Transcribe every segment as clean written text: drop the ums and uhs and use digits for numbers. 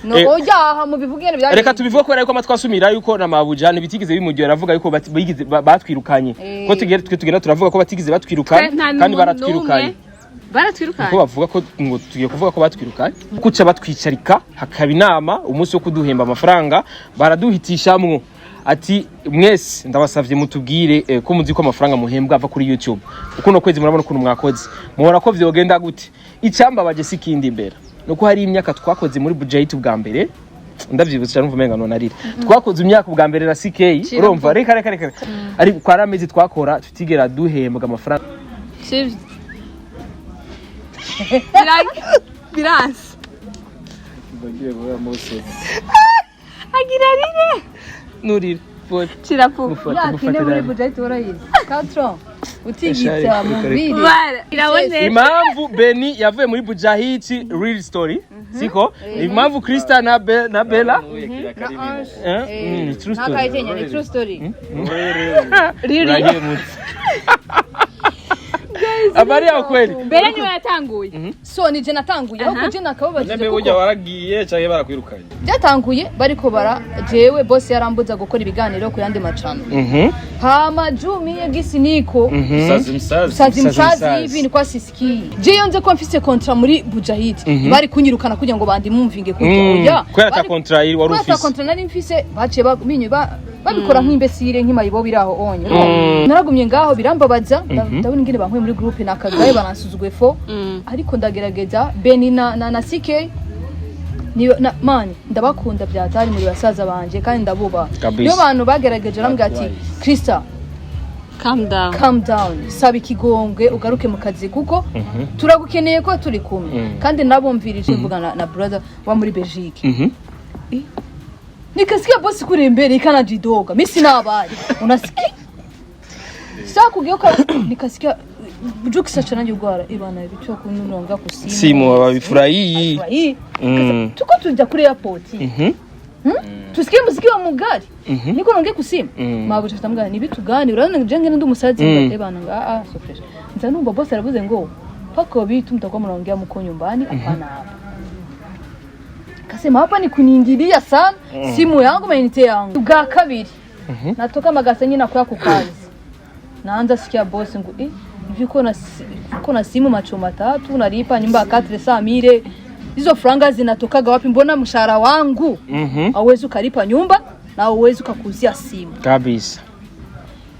No oya, aha mubivuge bya. Reka tubivuge kubera yuko amatwi asumira yuko na mabuja ntibitigeze bimuryohera, avuga yuko bigeze batwirukanye. Ko tugenda, twe tugenda turavuga ko batigeze batwirukanye. Twe nta kandi n'umuntu baratwirukanye. n'umwe. Baratwirukanye. Kuko bavuga ko ngo tugiye kuvuga ko batwirukanye, kuca batwicarika hakaba inama umunsi wo kuduhemba amafaranga, baraduhitishamwo ati: "Mwese ndabasavye mutubwire, ko muzi ko amafaranga muhembwa ava kuri YouTube, ukuno kwezi murabona ukuntu mwakoze, mubona ko vyogenda gute?" Icyambabaje si kindi imbere nuko hari imyaka twakoze muri budget bwa mbere, ndavyibutse cyane, umva umenga nonarira. Twakoze imyaka ubwa mbere na CK, urumva, reka reka reka, ari kwa ari amezi twakora tutigera duhembwa amafaranga. Sivyo. Biranse. Agira rire. Nurira. Kirapu. Imyaka 4 muri budget warayize 4 utigitse mubiri. Iraboneka. Impamvu Beni yavuye muri Bujahiti, real story, siko impamvu Krista na na Bella. Na Ange. Eh? True story. Ntakayikenya, ni true story. Urahemutse, habari ya kweli. Mbere niwe yatanguye. So nije natanguye, ahubwo je nakababajije. Nembe Kuko burya waragiye canke barakwirukanye? Byatanguye bariko bara jewe boss yarambuza gukora ibiganiro ku yandi macano. Hama juu mie gisi niko Msazi msazi. msazi Msazi, msazi. msazi. Hivi nilikuwa sisikii. Je, iyo nze ko mfise contrat muri Bujahid, bari kunyirukana kugira ngo bandimumvinge kurya? Oya. Kubera ata contrat wari Kubera ata ufise. contrat nari mfise, baciye baminye babikora nk'imbesire, nk'imayibo biraho onye. Naragumye ngaho, birambabaza. Ndabona ingene bankuye muri groupe nakagaye, baransuzuguye fo, ariko ndagerageza. Beni na CK ni na mani, ndabakunda byatari muri basaza banje kandi ndabubaha. Kabisa. Niyo bantu bagerageje, arambwira ati: "Krista, Calm down. Calm down, saba ikigongwe ugaruke mu kazi kuko turagukeneye ko turi kumwe." Kandi nabumvirije, mvuga na brother wa muri Belgique. Nikasikia bosi kule mbele ikanajidoga, mimi sina habari, unasikia sasa kugeuka nikasikia Jux acha ugwara ibana ibicho kununonga kusimu. Simu wabifurahii. Hii tuko tuja kuri airport, tusikie muziki wa mugari, niko nongeye kusimu. Mabuja tambwa ni bitu gani? Urabona je ngene ndi umusazi. Ebana nga ah, so fresh, nza numva boss aravuze ngo pako bitu mtakuwa mnaongea mko nyumbani, hapana hapa. Kasema hapa ni kuniingilia sana, simu yangu, mainite yangu. Bwa kabiri natoka magasenyi nakuya ku kazi, naanza sikia boss ngo hivi uko na simu macho matatu, unalipa nyumba ya 400 mille, hizo franga zinatokaga wapi? Mbona mshahara wangu hauwezi ukalipa nyumba na hauwezi ukakuzia simu? Kabisa.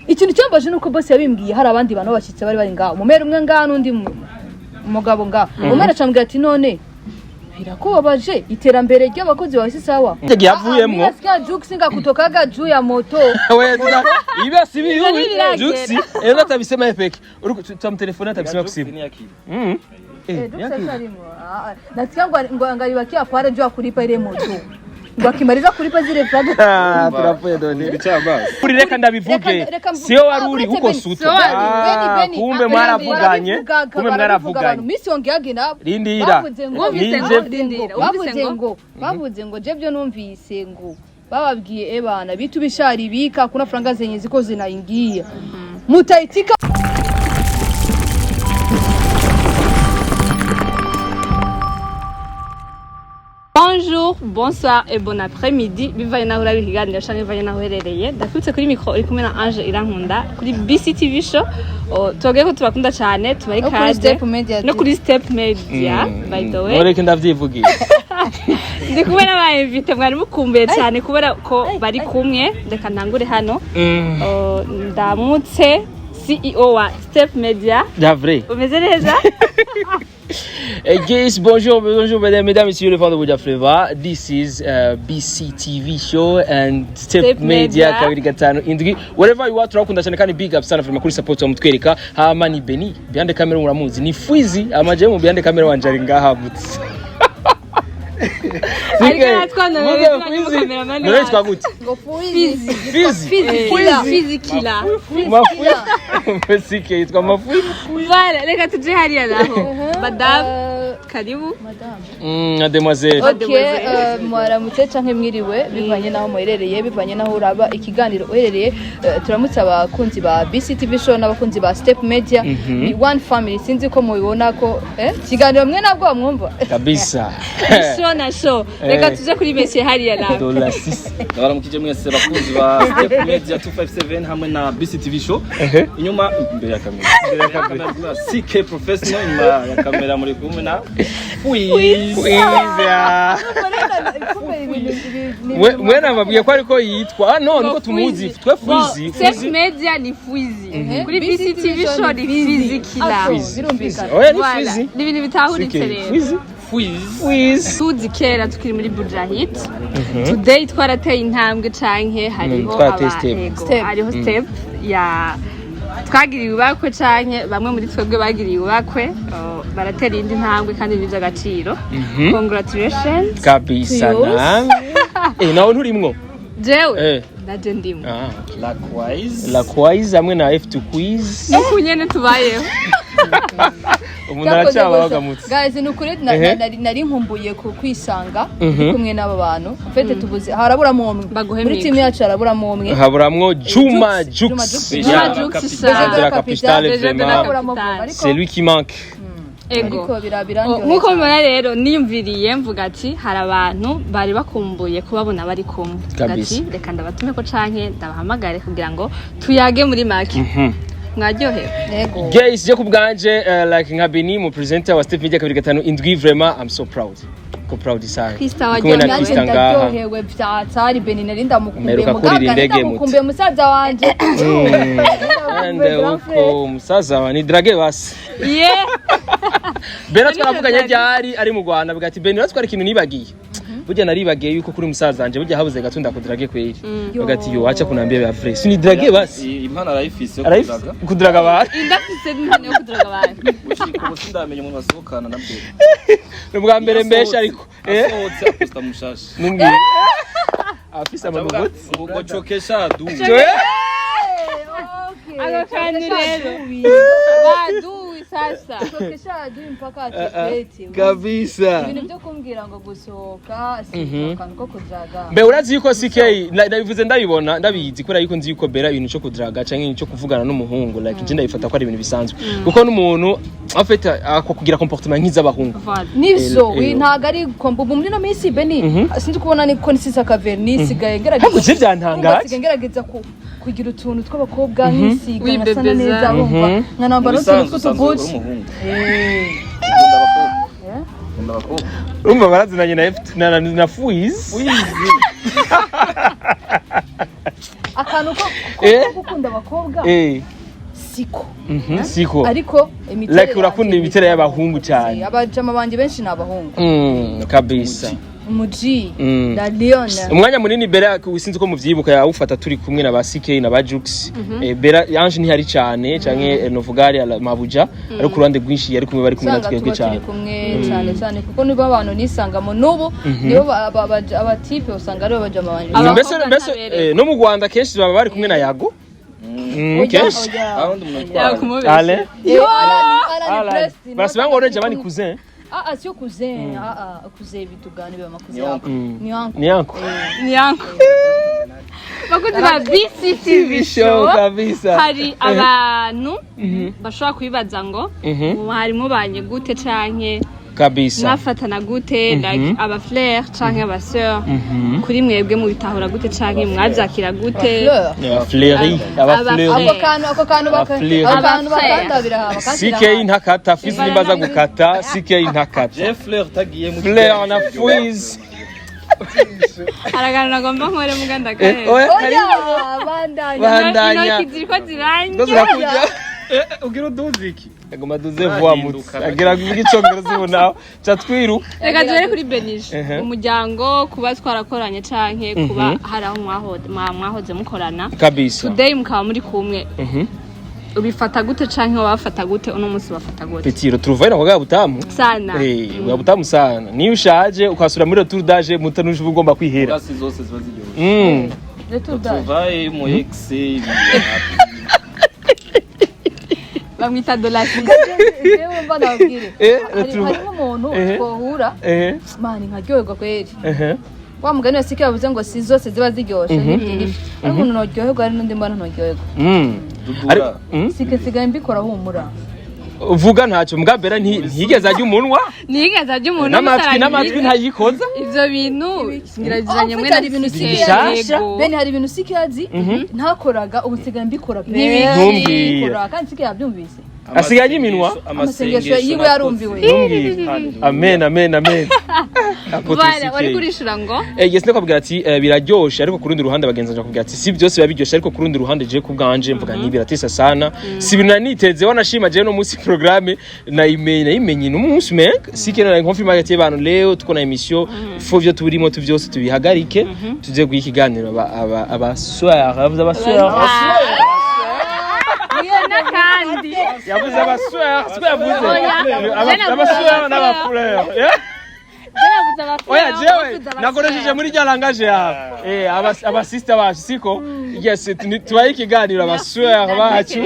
Ikintu cyambaje nuko boss yabimbwiye hari abandi bantu b'abashyitsi bari bari ngaho, umumere umwe ngaho n'undi mugabo ngaho. Umumere acambwira ati: "None birakubabaje iterambere ry'abakozi bawe si sawa?" Icyo gihe avuyemwo. Nasikia Jux nga kutokaga juu ya moto. Wewe sasa ibi asibi. Ivyo ntibiragera. Juxi ero atabisema yepeke, uri tutamtelefona, atabisema kusimu. Eh, Jux asharimo. Ah, ah. Nasikia ngo angalibakia pale juu ya kulipa ile moto, ngo akimaliza kulipa zile franga. Ah, turapfuye done. Ibicambasi. Uri, reka ndabivuge. Siyo wari uri Uretse uko Beni. suto. Siyo wari. Ah, Beni, Beni. kumbe Ah, mwaravuganye. barabivugaga, Kumbe barabivuga abantu. mwaravuganye. Misi ongeage nabo. Rindira. Bavuze ngo Wumvise Nije- ngo rindira. Bavuze Wumvise ngo ngo bavuze ngo je byo numvise ngo bababwiye ebana bitu bisharibika, kuna franga zenye ziko zinaingia, mutaitika. Bonjour, bonsoir et bon après-midi. Bivanye naho urabi ikiganiro canke bivanye naho uherereye. Ndakubitse kuri micro uri kumwe na Ange Irankunda kuri BCTV Show. Oh, tubabwiye ko tubakunda cyane, tubaha No kuri ikaze. Step Media. No kuri Step Media, by the way. Mureke ndavyivugira. Ndi kumwe n'aba invité mwari mukumbuye cyane kubera ko bari kumwe. Reka ntangure hano. Oh, ndamutse CEO wa Step Media. Ya vrai. Umeze neza? Hey guys, bonjour, bonjour mesdames, mesdames, messieurs, le fan de Buja Flavor. This is BCTV show and Step, Step Media, Media. 257. Wherever you are, turakunda cyane kandi big up sana from kuri support mutwereka. Hama ni Beni, behind the camera muramuzi. Ni Fwizi, amaje mu behind the camera wanje ari ngaha butse. Ariko aratwanura Fwizi. cameraman None wacu. twagute. Ngo fuizi. Fizi. Fizi killer. Mafui. Mesike yitwa Mafui. Voilà, reka tuje hariya naho. Madame. Karibu. Madame. Mademoiselle. Ok, mwaramutse canke mwiriwe, bivanye n'aho muherereye, bivanye n'aho uraba ikiganiro uherereye. Turamutse abakunzi ba BCTV Show n'abakunzi ba Step Media. Ni one family, sinzi ko mubibona ko ikiganiro mwe nabwo mwumva. Kabisa. Show na show. Reka tuje kuri monsieur hariya nawe. Dola six. Ndabaramukije mwese bakunzi ba Step Media 257 hamwe na BCTV Show. Inyuma, imbere ya kamera, imbere ya kamera muri kumwe na CK Professional, inyuma ya kamera muri kumwe na Fwiz. Kwiza. Mwe nababwiye ko ariko yitwa, ah no, niko tumuzi twe Fwizi. Step Fwizi. Media ni Fwizi, kuri BCTV Show ni Fwizi Kila. Birumvikana. Oya, ni Voilà. Fwizi. Ni ibintu bitahuritse rero. Fwizi. Fwiz. Fwizi. Tuzi kera tukiri muri Bujahit, today twarateye intambwe canke hariho Twarateye step. yego, Step. hariho step ya twagiriwe ibakwe canke bamwe muri twebwe bagiriwe ibakwe, oh, baratera iyindi ntambwe kandi ni ivy'agaciro. Congratulations. Kabisa. To you. Namwe nawe nturimwo? Jewe naje ndimo. Ah, okay. Likewise. La quiz hamwe na F2 quiz. Nuku nyene tubayeho. Umuntu aracyabagamutse. Guys, ni ukuri nari nkumbuye ku kwisanga ndi kumwe n'aba bantu. Mfete tubuze, haraburamo umwe. Baguhe Muri micro. team yacu haraburamo umwe. Haburamwo Juma Jux, Juma Jux. Jux. Juma Yeah. Jux. Capitale. De la capitale. Déjà de la Vraiment. Haraburamo capitale. vuba, ariko C'est lui qui manque. Ego. ariko birandyoheye Nk'uko cyane. mubibona rero, niyumviriye mvuga ati hari abantu bari bakumbuye kubabona bari kumwe. Mvuga Kabisa. ati reka ndabatume ko canke ndabahamagare kugira ngo tuyage muri make. Mwaryohewe? Yego. Guys, je ku bwanje, like nka Beni, mu presenter wa Step Media 257, vraiment I'm so proud. Ko proud sana. Krista. Ndi kumwe na Waryohewe? Nanjye Krista ngaha. ndaryohewe vyatari. Beni nari ndamukumbuye. Mperuka muganga kurira nari indege. ndamukumbuye musaza wanje. Ende uko musaza wa ni drage basi. Ye. Bera twaravuganye ryari ari mu Rwanda, avuga ati: "Beni, uratwara ikintu nibagiye. Burya naribagiye yuko kuri musaza wanje, burya habuze gato ndakudrage kweli." Avuga ati: "Yo, acha kunambia vya vrai. Si ni drage basi." Impano arayifise yo Arayifise kuduraga. kuduraga abantu. Indafise n'impano yo kuduraga abantu. Gushika ubu sindamenya umuntu basohokana na Beni. Ni ubwa mbere mbesha ariko. Asohotse aposta mushasha. Numbwiye. Afise amabogoti. Ngo chokesha du. Ako kantu rero baduwi sasa. Sokesha adui mpaka atepete. Kabisa. Ibintu byo kumbwira ngo gusohoka si akantu ko kudraga. Mbe urazi yuko CK ndabivuze, ndabibona, ndabizi, kubera yuko nzi yuko Bera ibintu cyo kudraga canke ibintu cyo kuvugana n'umuhungu, like nje ndabifata ko ari ibintu bisanzwe, kuko n'umuntu en fait ako kugira comportement nk'iz'abahungu. Voilà. Nivyo. Eh, eh. Ntago ari kombo ubu muri no minsi, Beni, sinzi kubona ni ko nisize akavernis, sigaye ngerageza. Ntabwo je byantangaje. Nsigaye ngerageza kugira utuntu tw'abakobwa, nkisiga nkasa Wibebeza. neza, wumva, nkanambara n'utuntu Mubisanzwe usanzwe uri tw'utuguci. umuhungu. Ukunda abakobwa. Ukunda abakobwa. Urumva barazinanye na F na Fuiz. Wizi. Akantu ko gukunda abakobwa siko. Siko. Ariko imiterere Like urakunda yanjye imiterere y'abahungu cyane. Abajama banje benshi ni abahungu. Kabisa. Umuji la lion. Umwanya munini Bera, sinzi ko muvyibuka, yawufata turi kumwe na ba CK na ba Jux. Bera Ange ntihari cyane canke Novugari ala Mabuja, ariko ku ruhande rwinshi yari kumwe, bari kumwe na Usanga twebwe tuba turi cyane. kumwe cyane cyane, kuko nibo abantu nisangamo n'ubu, nibo abatipe usanga aribo bajama banje. Mbese Abakobwa mbese ntabereye. No mu Rwanda kenshi baba bari kumwe na Yago. Oya, Kenshi. oya. Aho ndi umuntu utwara. Yakumubesha. Ale. Alan, Alan. Blessed, Basi bango oreje bani cousin. Ah ah, sio cousin. Ah ah, cousin bitugani biba makuze Ni yako. oncle. Ni uncle. Ni uncle. Ni yanko. Bakunzi ba BCTV Show, Kabisa. hari abantu bashobora kwibaza ngo mwari mubanye gute canke Kabisa. mwafatana gute, like aba frère canke aba sœur kuri mwebwe, mubitahura gute canke mwavyakira gute? Fleur. Yeah, Fleury, aba Aba Fleury. Ako kantu Aba-fleur. ako kantu Aba-frère. bakandabira haba. CK ntakata, Fils nimbaza gukata, CK ntakata. Je Fleur tagiye mu Fleur na Fuiz. Hari akantu nagomba nkore muganda kahe. Oya, karibu. Oya, bandanya. Bandanya. Intoki ziriko ziranja. Ngo zirakuja. Ugira uduze iki? Agoma duze vuba mutsi. Agira kuvuga icongereza ubu nawe. Ca twiruka. Reka duhere kuri Benisha. Umuryango, kuba twarakoranye canke kuba hari aho mwahoze mukorana, Kabisa. today mukaba muri kumwe, ubifata gute canke wabafata gute, uno munsi bafata gute? Petit, retrouvaille na kwa butamu. Sana. Bwa butamu sana. Niyo ushaje ukasura muri retour d'âge mutanuje uba ugomba kwihera. Gasi zose ziba ziryoshye. Retour d'âge. Tuvaye mu ex. Bamwita Dolasi. Jewe mba nababwire, hari nk'umuntu twohura, mani, nkaryoherwa kweri. Wa mugani wa Sike yavuze ngo si zose ziba ziryoshe, n'ibyo hari umuntu noryoherwa, hari n'undi mbona ntoryoherwa. Dudura. Sike nsigaye mbikora, humura. Uvuga ntacyo mbwa Bera ntiyigeze ajya umunwa. Ntiyigeze ajya umuntu. N'amatwi ntayikoza. Ivyo bintu ngiraziranye mwe En fait, na hari ibintu Sike. Sike Bishasha. Yego. Bene, hari ibintu Sike yazi ntakoraga, ubu nsigaye mbikora pe. N'ibiki? Ntumbwire. Mbikora, kandi Sike yabyumvise. Asigaye ajya iminwa? Amasengesho yiwe yarumviwe. Ntumbwire. Amen, amen, amen. Apôtre Voilà, CK. wari kurishura ngo Yes, ndakubwira ati biraryoshe, ariko ku rundi ruhande bagenzi banje bakubwira ati si byose biba biryoshe, ariko ku rundi ruhande je ku bwanje mvuga nti biratesa sana, si ibintu nari niteze. Wanashima je no munsi programme nayimenye n'umunsi menga si que na confirma ati abantu leo tuko na émission, faut vyo turimo tu byose tubihagarike, tuze guha ikiganiro aba soeur. Yavuze aba soeur. N'akandi. Yavuze aba soeur, siko yavuze? Oya. Aba soeur n'aba fleur. Navuze abafleur. Oya, jewe nakoresheje muri rya langage yawe, aba sister bacu, siko? Yes, tubaye ikiganiro aba soeur bacu.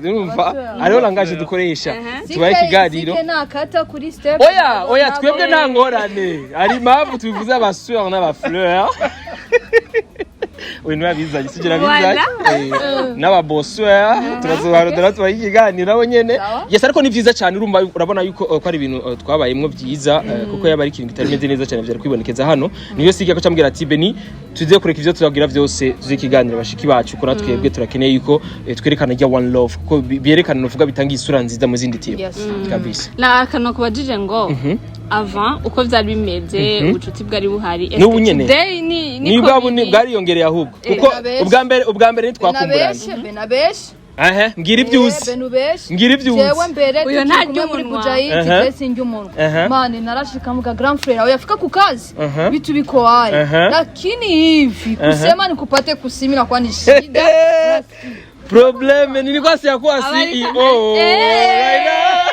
Urumva hariho langage dukoresha, tubaye ikiganiro. Sike nakata kuri step. Oya, oya, twebwe nta ngorane, hari impamvu tubivuze aba soeur n'aba fleur. Uyu niwe abizanye, sibyo? Nabizanye n'aba bossoeur turazobarondera tubaye ikiganiro nabo nyene. Sawa. Yes, ariko ni vyiza cyane. Urumva, urabona yuko ko ari ibintu twabayemwo vyiza, kuko yaba ari ikintu kitari meze neza cyane vyari kwibonekeza hano. Niyo siga ko cyambwira ati Beni, tuze kureka ivyo turagira vyose, tuze ikiganiro bashiki bacu, ko natwebwe turakeneye yuko twerekana rya one love, kuko byerekana nuvuga bitanga isura nziza mu zindi team. Yes. Kabisa. Na akantu kubajije ngo avant uko vyari bimeze, ubucuti bwari buhari. Est-ce N'ubu que nyene. today ni ni niko bwa biri? Bwariyongereye ahubwo, kuko Benabeshe. ubwa mbere ntitwakumburana. Benabeshe, benabeshe. Ehe, mbwira ibyo uzi. Benubeshe. Mbwira ibyo uzi. Jewe mbere Uyo tukiri ntarya kumwe muri umunwa. Bujayiti, je sinjya umunwa. Mani, narashika muga grand frère aho yafika ku kazi, vitu biko wapi, lakini hivi kusema nikupate kusimi nakuwa ni shida. Problème nilikuwa siyakuwa CEO. Right now.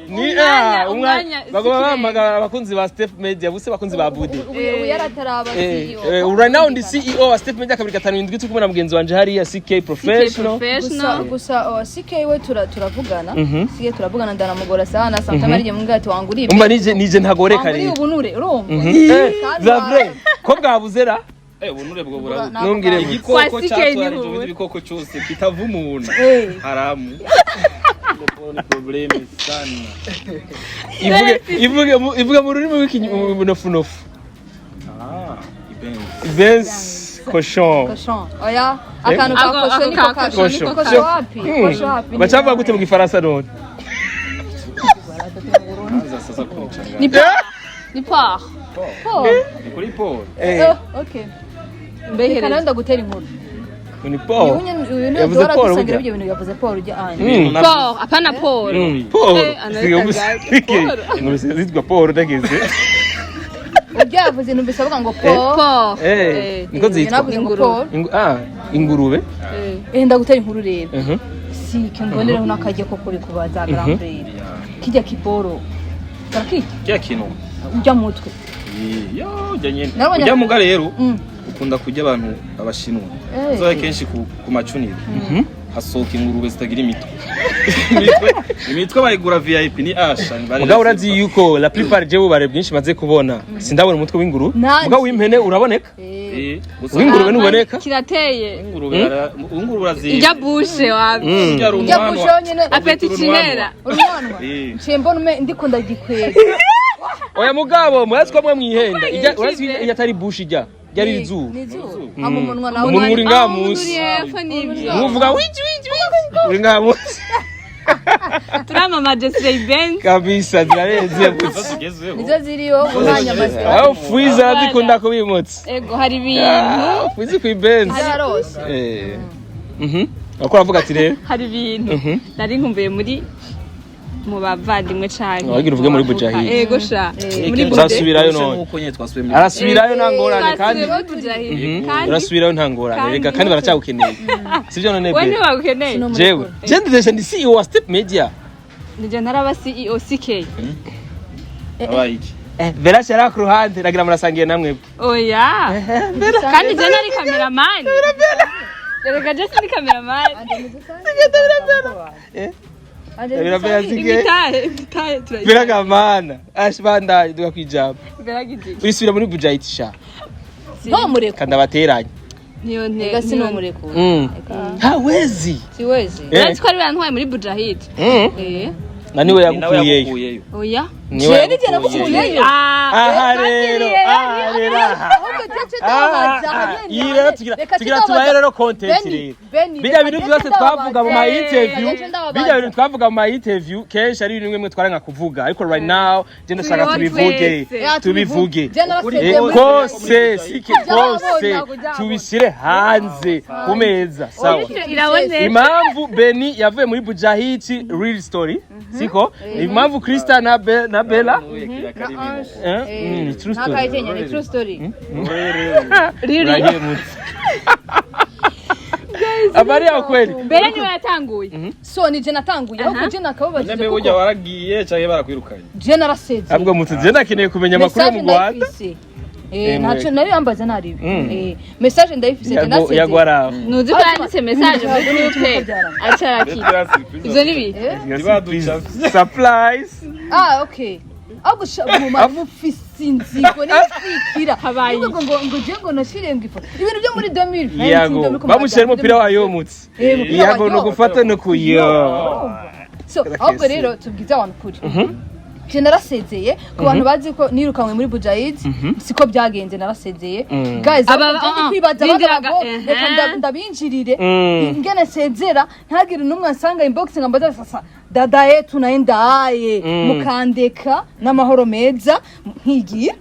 Ni Umwanya, umwanya umwanya, bagoma si bahamagara abakunzi ba Step Media buse, abakunzi ba Bude. Ubu yarataraba CEO. Right now ndi CEO wa Step Media 257, turi kumwe na mugenzi wanje hariya CK Professional. Gusa Professional. gusa CK we turavugana, CK turavugana, ndanamugora sana sometimes, ari mbwa ati wanguriye Umva, nije ntagoreka wanguriye rero. ubunure, urumva? Eh, za vrai ko bwabuze ra? Ubunure bwo burabuze. Ntumbwire ngo Igikoko Kwa CK cyatwara ni ibyo bubure. bindi bikoko cyose kitava umuntu haramu. Ni problème sana. Ivuge mu rurimi rw'ikinyunofunofu. Ah, ibenzi. Benz cochon. Cochon, oya, akantu ka Ako- cochon ako niko ka ka cochon niko cochon ka- wapi, cochon wapi? Bacavuga gute mu gifaransa none? Anza sasa kunichanganya. Ni porc, ni porc. Paul. Ni kuri Paul. Oh, okay. Reka Mbehereza. nawe ndagutera inkuru. Ni Paul. Uyu niwe Yavuze duhora Paul dusangira burya. ibyo bintu, yavuze Paul ujya anje. Porc, apana Paul. Paul. Analeta gake. Paul. Inkuru zitwa Paul ndageze. Ujya yavuze, numvise avuga ngo Paul. Porc. Niko zitwa. Navuze ngo Paul. Ingurube. Ndagutera inkuru rero. Si mbonereho n'akajya ko kuri kubaza grand frère. Kijya kiboro. Barakirya Kya kintu. ujya mutwe. Yo, ujya nyene. Nabonye- Ujya muga rero ukunda kurya abantu abashinwa. Uzoye kenshi ku macuniro. Hasohoka ingurube zitagira imitwe. Imitwe bayigura VIP ni asha. Mugabo urazi yuko la plupart jewe ubare bwinshi maze kubona sindabona umutwe w'ingurube. Nanjye. Mugabo w'impene uraboneka. Gusa W'ingurube ntuboneka. Kirateye. ingurube urazi. Ijya bushe wapi. Ujya Ujya runwanwa. bushe yonyene. Appétit kinera. Urunwanwa. Nciye mbona ume ndikunda gikwega. Oya mugabo, murazi ko mwe mwihenda. Kuko Ijya ni urazi ikibe. iyo atari bush ijya ryari izuru. Ni izuru. Ama umunwa nawe. Umunwa uri ngaha Aho umuntu munsi. uri hepfo n'ibyo. Muvuga wiji wiji wiji. Uri ngaha munsi. Turamamaje Slay Benz. Kabisa zirarenze Nizo zigezweho. Nizo ziriyo umwanya maze. Aho Fuiza zikunda kubimutsa. Ego, hari ibintu. Ah, Fuiza ku Benz. Zarose. Akora avuga ati rero Hari ibintu nari nkumbuye muri mu bavandimwe cane. Wagira uvuge muri Bujahid. Ego sha. Muri Kenshi Bude. Urasubirayo none. Nkuko nyene twasubiye muri Arasubirayo nta ngorane kandi Twasubiye muri Bujahid. Kandi urasubirayo nta ngorane rega, kandi baracyagukeneye, sibyo none? we Be ntibagukeneye. Jewe je ndesha ndi CEO wa Step Media. Nije ntaraba CEO CK. Abaye iki? Vera shara ku ruhande nagira murasangiye namwe. Oya. Kandi je nari cameraman. Reka je ni cameraman. Eh? Birabera zige. Imitahe, imitahe turayi. Biragamana. Ash bandaye duga kwijambo. Beragize. Urisubira muri Bujahit sha. Ntomurekure. Kandi abateranye. Niyo nte. Ega sinomurekure. Hawezi. Siwezi. Eh. Uretse ko ari we yantwaye muri Bujahid. Eh. Na niwe Ni nawe yagukuyeyo. yagukuyeyo. Oya. Niwe Jewe nije namukuyeyo. Ah. Aha rero, aha rero, aha. Ahubwo cece ndabaza. Ah, iyi rero tugira tubahe rero content rero. Bijya bintu byose twavuga mu ma interview, bijya bintu twavuga mu ma interview kenshi ari ibintu bimwe twaranka kuvuga, ariko right now je ndashaka Tubiriho tubivuge, twese. tubivuge. Tubivuge. Kose sike kose Kujya tubishyire hanze ku meza, sawa? Iraboneka. Impamvu Beni yavuye muri Bujahiti, real story, siko? Impamvu Krista na Bella true story. Ntakayikenya, ni true story. Urahemutse. Habari ya kweli. Mbere niwe yatanguye. So ni je natanguye, ahubwo je nakababajije Nembe burya kuko waragiye canke barakwirukanye? je narasezeye. Ahubwo mutse nakeneye kumenya amakuru yo mu Message Rwanda. ndayifise. Ntacyo nari yambaza naribi. Message ndayifise, je Yago nasezeye. yago araho. Nuzi ko yanditse message muri groupe acarakira. Ivyo ni biki? Surprise. Ah, okay. Ahubwo muma mufise inzigo n'itwikira. Habaye ngo je ngo nashire ngo ifoto. Ibintu byo muri 2020. Yago bamushyira umupira wayo mutse. Umupira Yago wa no gufata no kuyo. So ahubwo rero tubwize abantu kuri. Je narasezeye, ku bantu bazi ko nirukanwe muri Bujahid, siko byagenze, narasezeye. Guys, ahubwo je ndi kwibaza Bindiraga, abagabo, reka ndabinjirire. Ingene nsezera ntagire n'umwe ansanga inbox ngo ambaze sasa dada yetu naenda aye, mukandeka n'amahoro meza nkigira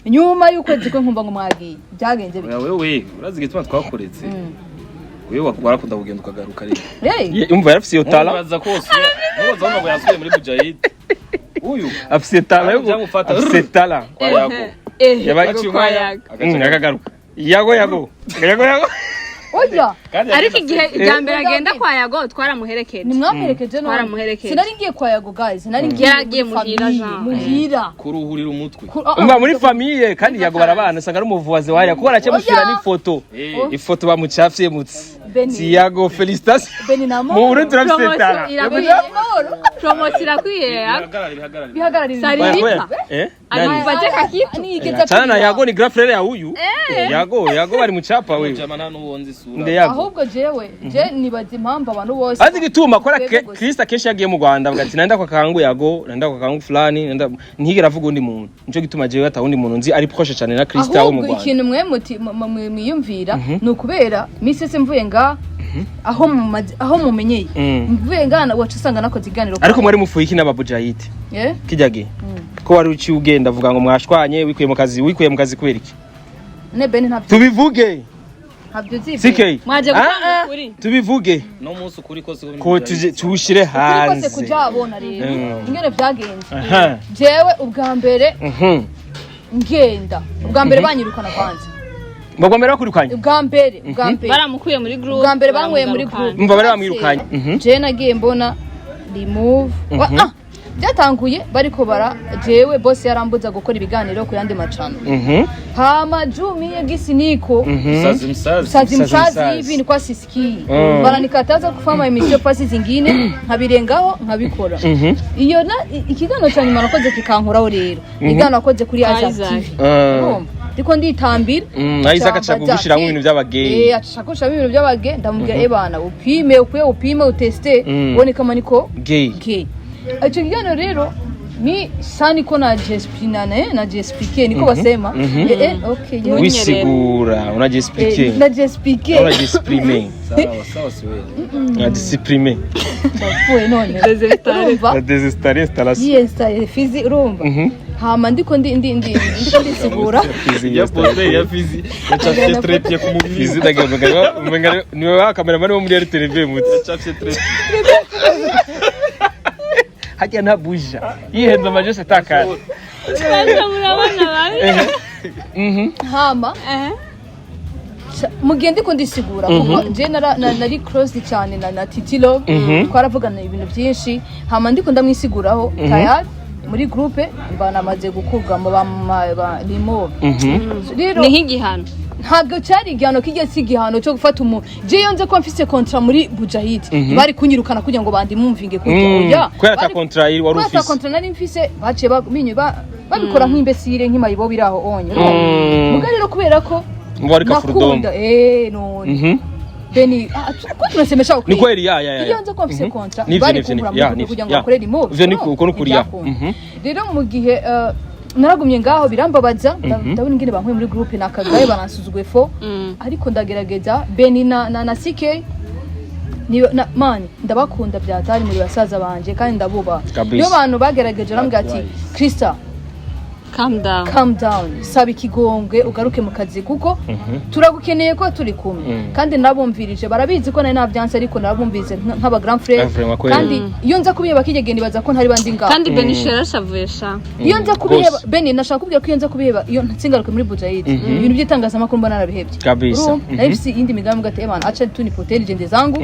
nyuma y'ukwezi kwe nkumva ngo mwagiye, byagenze bite? Oya, wewe urazi igituma twakoretse? Wewe warakunda kugenda ukagaruka rero. Hey, Umva, yarafise iyo tala. Ntubaza ko wosubira, ntubaza ngo yasubiye muri Bujahid uyu. Afise tala yo. Byamufata. Afise tala. Kwa Yago. Yabaye Aciye kwa umwanya, Yago. Akagaruka. Yago yago. Yago yago. Oya. Kandi Ariko yagenda igihe irya mbere agenda kwa Yago twaramuherekeje. Nimwamperekeje none? Twaramuherekeje. Sinari ngiye kwa Yago, guys, nari ngiye Yaragiye muri muhira, famille, Jean. muhira. Kuruhurira umutwe. Umva, muri famille kandi Yago barabana, usanga ari umuvuwazi wariya kuko arakemushyira Oya. n'ifoto. Eh. Ifoto bamucafye mutse. Beni. Si Yago, félicitations. Beni na Mu Burundi turafise Promotion tala. irakwiye. Amahoro. Promotion irakwiye Yago. Bihagarare, bihagarare. Bihagararira. Sari- Oya, oya. Eh? Nani? Anakupatia kakitu. Nigeze Chana na Yago ni grand frère ya huyu. Yago, Yago bari muchapa wewe. Jama nta n'uwo nzi isura. Nde Yago. Ahubwo jewe je nibaza impamvu abantu bose Azi gituma kora Twebwe gusa. Krista kenshi yagiye mu Rwanda avuga ati nenda kwa kangu Yago, nenda kwa kangu fulani, nenda ntigera avuga undi muntu. Nico gituma jewe ata wundi muntu nzi ari proche cyane na Krista wo mu Ahubwo Rwanda. ikintu mwe muti mwiyumvira ni ukubera misi yose mvuye nga aho aho mumenyeye, mvuye nga waca usanga nakoze iganiro. Ariko mwari mufuye iki n'ababujayite? Eh? Kijya gihe. Ko wari uciye ugenda avuga ngo mwashwanye, wikuye mu kazi, wikuye mu kazi kubera iki? Ne Beni, ntabyo Tubivuge. ntabyo uzi. CK. Mwaje gutanga ukuri. Tubivuge. No munsi ukuri kose ko muri Ko Bujahid. tuje tuwushire Ukuri kose hanze. kujabona rero ingene vyagenze. Jewe ubwa mbere ngenda, ubwa mbere banyirukana kwanza. Mbagwa mbere bakurukanye. Ubwa mbere, ubwa mbere. Baramukuye muri group. Ubwa mbere bankuye muri baramugarukana. group. Umva, bari bamwirukanye. Je nagiye mbona remove. Byatanguye bariko bara jewe boss yarambuza gukora ibiganiro ku yandi macano. Hama juu gisi niko Msazi, msazi. msazi Msazi, msazi msazi. hivi nilikuwa sisikii, bananikataza kufanya emission fasi zingine, nkabirengaho nkabikora. Iyo na ikiganiro cya nyuma nakoze kikankuraho rero, ikiganiro nakoze kuri Kwa Isaac Isaac. TV. Ah. Urumva ndiko nditambira. Isaac aca kugushiramwo ibintu by'abageyi. Eh, aca gushiramo ibintu by'abage. Ndamubwira: "Eh bana, upime ukuye, upime uteste, ubone kama niko Gay." gay." Icyo kiganiro rero mi sa niko najiexplique niko basema. Okay, yewe. Wisigura, unajiexplique. Najiexplique. Unajiexprime. Sawa sawa, siwe. Unadisciplime. Wapfuye none, urumva? Désinstaller installation. Yiyestaye fizi, urumva? Hama ndiko ndi ndi ndi ndiko ndisigura. Fizi. Ya pose ya fizi yacafye trépied ku mubiri. Fizi ndagira umenga niwe wa cameraman wo muri RTV mutse. Yacafye trépied. Hajya nta buja. Yihenze amajose atakara. Basha murabona babi. Hama mugihe ndiko ndisigura, kuko je nari close cyane na Titi Love, twaravugana ibintu byinshi. Hama ndiko ndamwisiguraho, tayari muri groupe mba namaze gukurwa mu ba remove. Rero Ni nk'igihano. Ntabwo cyari igihano kijya, si igihano cyo gufata umuntu. Je iyo nze ko mfise contrat muri Bujahid, bari kunyirukana kugira ngo bandimumvinge kujya. Oya. Kubera ata contrat wari Kubera ata ufise. contrat nari mfise, baciye baminye babikora nk'imbesire, nk'imayibo biraho onye. Muga rero kubera ko Ngo wari kafurudomu. nakunda none Beni, ko tunasemesha Ni ukweli. kweli, ya. Iyo nze ko mfise contrat, Nivyo, bari nivyo, kunkura nivyo. mu Nivyo, kugira ngo ya. bakore remove. Ivyo ni uko nukuri, ya. Ntibyakunda. Rero mu gihe naragumye ngaho birambabaza, ndabona ingene bankuye muri groupe nakagaye, baransuzuguye fo. Ariko ndagerageza Beni na CK ni na mani, ndabakunda byatari muri basaza banje kandi ndabubaha. Kabisa. Niyo bantu bagerageje barambwira ati: "Krista, Calm down. Calm down, saba ikigongwe ugaruke mu kazi kuko turagukeneye ko turi kumwe." Kandi narabumvirije, barabizi ko nari nabyanse, ariko narabumvise nk'aba grand frère. Ah, vraiment, kweli. Kandi iyo nza kubiheba kijya, nibaza ko ntari bandi ngaho. Kandi Benisha yarashavuye sha. Iyo nza kubiheba, Rwose. Beni, nashaka kubwira ko iyo nza kubiheba, iyo nsingaruke muri Bujahid, ibintu by'itangazamakuru mba narabihebye. Kabisa. Urumva? Nari mfise iyindi migambi gate ebana, acha tu nipotee jende zangu,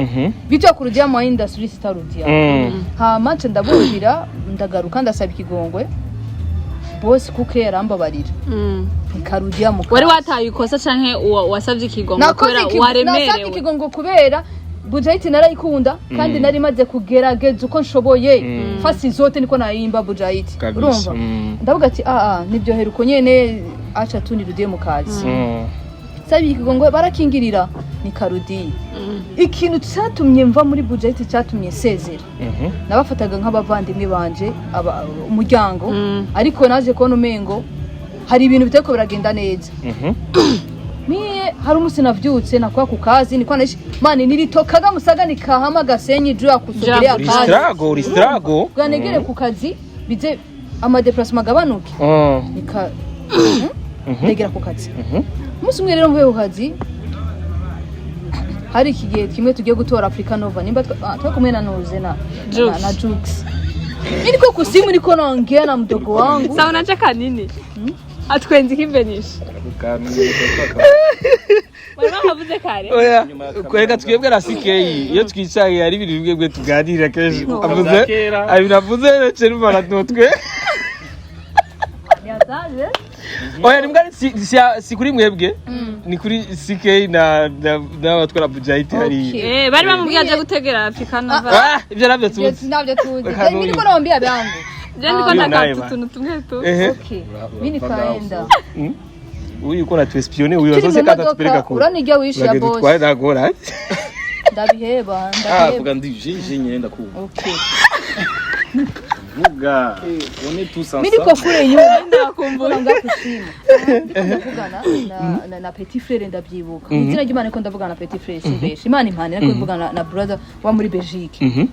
vitu ya kurudia mu industry sitarudia. Hama nca ndabumvira, ndagaruka, ndasaba ikigongwe boss kuko yarambabarira, nkarudia mu Wari kazi. wataye ikosa canke wasavye ikigongo Nakoze kubera nasabye waremerewe? ikigongo kubera Bujahidi narayikunda kandi nari maze kugerageza uko nshoboye, fasi zote niko nayimba Bujahidi. Kabisa. Urumva? Ndavuga ati: "Ah ah, nibyohera uko nyene, acha tu nirudie mu kazi." Sabi ikigongo barakingirira, nikarudiye. Ikintu cyatumye mva muri Bujahidi, cyatumye nsezera, nabafataga nk'abavandimwe banje, umuryango. Ariko naje kubona umengo hari ibintu bitariko biragenda neza. Miye hari umunsi navyutse nakwa ku kazi niko naishi mani nilitokaga Musaga nikahama Gasenyi juu ya kusogelea Juu kazi. Uri struggle, uri struggle. Bwa negere ku kazi bize ama déplacement agabanuke. Nika ndegera ku kazi. Umunsi umwe rero mvuye ku kazi, hari iki gihe kimwe tugiye gutora Africa Nova, nimba twari kumwe na Nuze na Jux. na Jux. Niko kusimu niko naongea na mdogo wangu. Sawa, unacheka nini? Atwenze iki Benisha? Wari wakavuze kare. Oya, kwereka twebwe na CK iyo twicaye hari ibintu bimwe bimwe tuganira kenshi. Avuze Kera. ibintu avuze rero numva natwe. Oya, ni mbwa si kuri mwebwe, ni kuri CK na n'abatwara Bujahidi hariya. Okay. Eh, bari bamubwiye aje gutegera Africa Nova. Ah, ibyo nabyo tuzi. Nabyo tuzi. Reka Mimi niko naambia byangu. Je ndiko Iyo naye ndakata ba. utuntu tumwe tu. Ehe. Okay. Mimi nikaenda. Uyu uko natuespionne uyu Turi mu azose kata tupeleka modoka kure. uranijya wishyura Uragenda boss. utwaye nagora. Ndabiheba, Ah, ndabiheba. vuga ndi je nyine ndakumva. Okay. Vuga. On est tous Mimi niko ensemble. kure inyuma. Ndakumbuye. Ndanga kusimu. Ndiko ndavugana na petit frère, ndabyibuka. Mu izina ry'Imana niko ndavugana na petit frère, simbeshe. Imana impane, niko ndavugana na brother wa muri Belgique.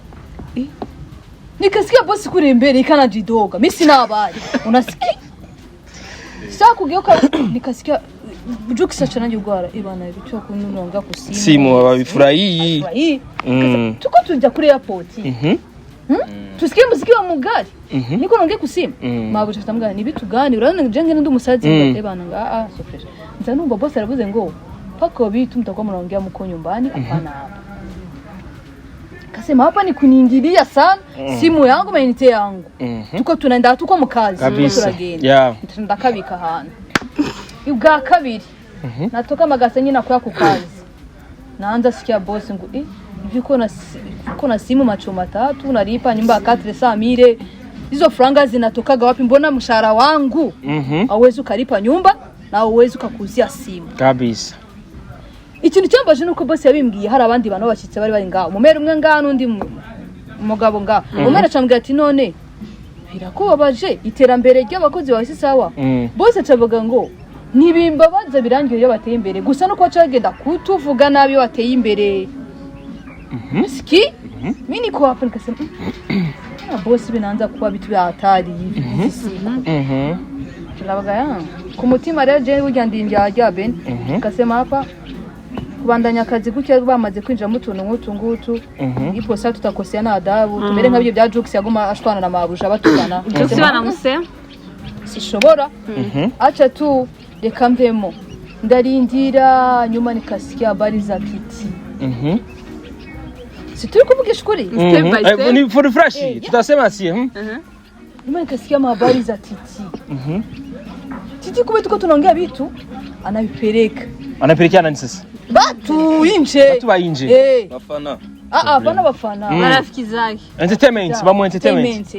Nikasikia bosi kule mbele ikanajidoga. Mimi sina habari. Unasikia? Sasa kugeuka nikasikia Jux acha ugwara ibana ibicho kununonga kusimu. Simu ababifurahii. Hii. Tuko tuja kuri airport. Tusikie muziki wa mugari. Niko naongea kusimu. Mabuja tambwa ni vitu gani? Urabona je ngene ndi umusazi ngatebana nga ah so fresh. Nza numva boss aravuze ngo pako vitu mtakuwa mnaongea mko nyumbani, hapana hapa. Kasema hapa ni kuniingilia sana, simu yangu, ma unité yangu. Tuko tunaenda, tuko mu kazi, tuko Kabisa. turagenda. Ndakabika ahantu. Ubwa kabiri natoka Magasenyi nakuya ku kazi, naanza sikia boss ngo hivi uko na simu macho matatu, unalipa nyumba ya 400,000, hizo franga zinatokaga wapi? Mbona mshahara wangu hauwezi ukalipa nyumba na hauwezi ukakuzia simu? Kabisa. Ikintu cyambaje nuko boss yabimbwiye hari abandi bantu b'abashyitsi bari bari ngaho, umumere umwe ngaho n'undi mugabo ngaho. Umumere acambwira ati: "None birakubabaje iterambere ry'abakozi bawe si sawa?" Bose acavuga ngo ntibimbabaza, birangiye iyo bateye imbere gusa nuko baca bagenda kutuvuga nabi iyo bateye imbere. Ski mi niko hapo nikasema: "Ah, bosi binaanza kuba vitu vya hatari hivi hizi siku." Ndavuga ya ku mutima rero je burya ndi indyarya Ben. Nikasema hapa kubandanya akazi gutya bamaze kwinjiramo utuntu nk'utu ngutu, ipo sasa tutakosea na adabu, tumere nk'ibyo bya Jux yaguma ashwana na mabuja batukana. Jux baramuse. Sishobora, acha tu reka mvemo. Ndarindira, nyuma nikasikia habari za Titi. Si turi kuvugisha ukuri? Step by step. Ni for fresh. Eh, Tutasema si. Nyuma nikasikia habari za Titi. Titi kumbe tuko tunaongea vitu anavipeleka. Anapelekea nani sasa? Batu inje. Batu ba inje. Eh. Bafana. Ah ah, bana bafana. Marafiki zake. Entertainment, bamu entertainment.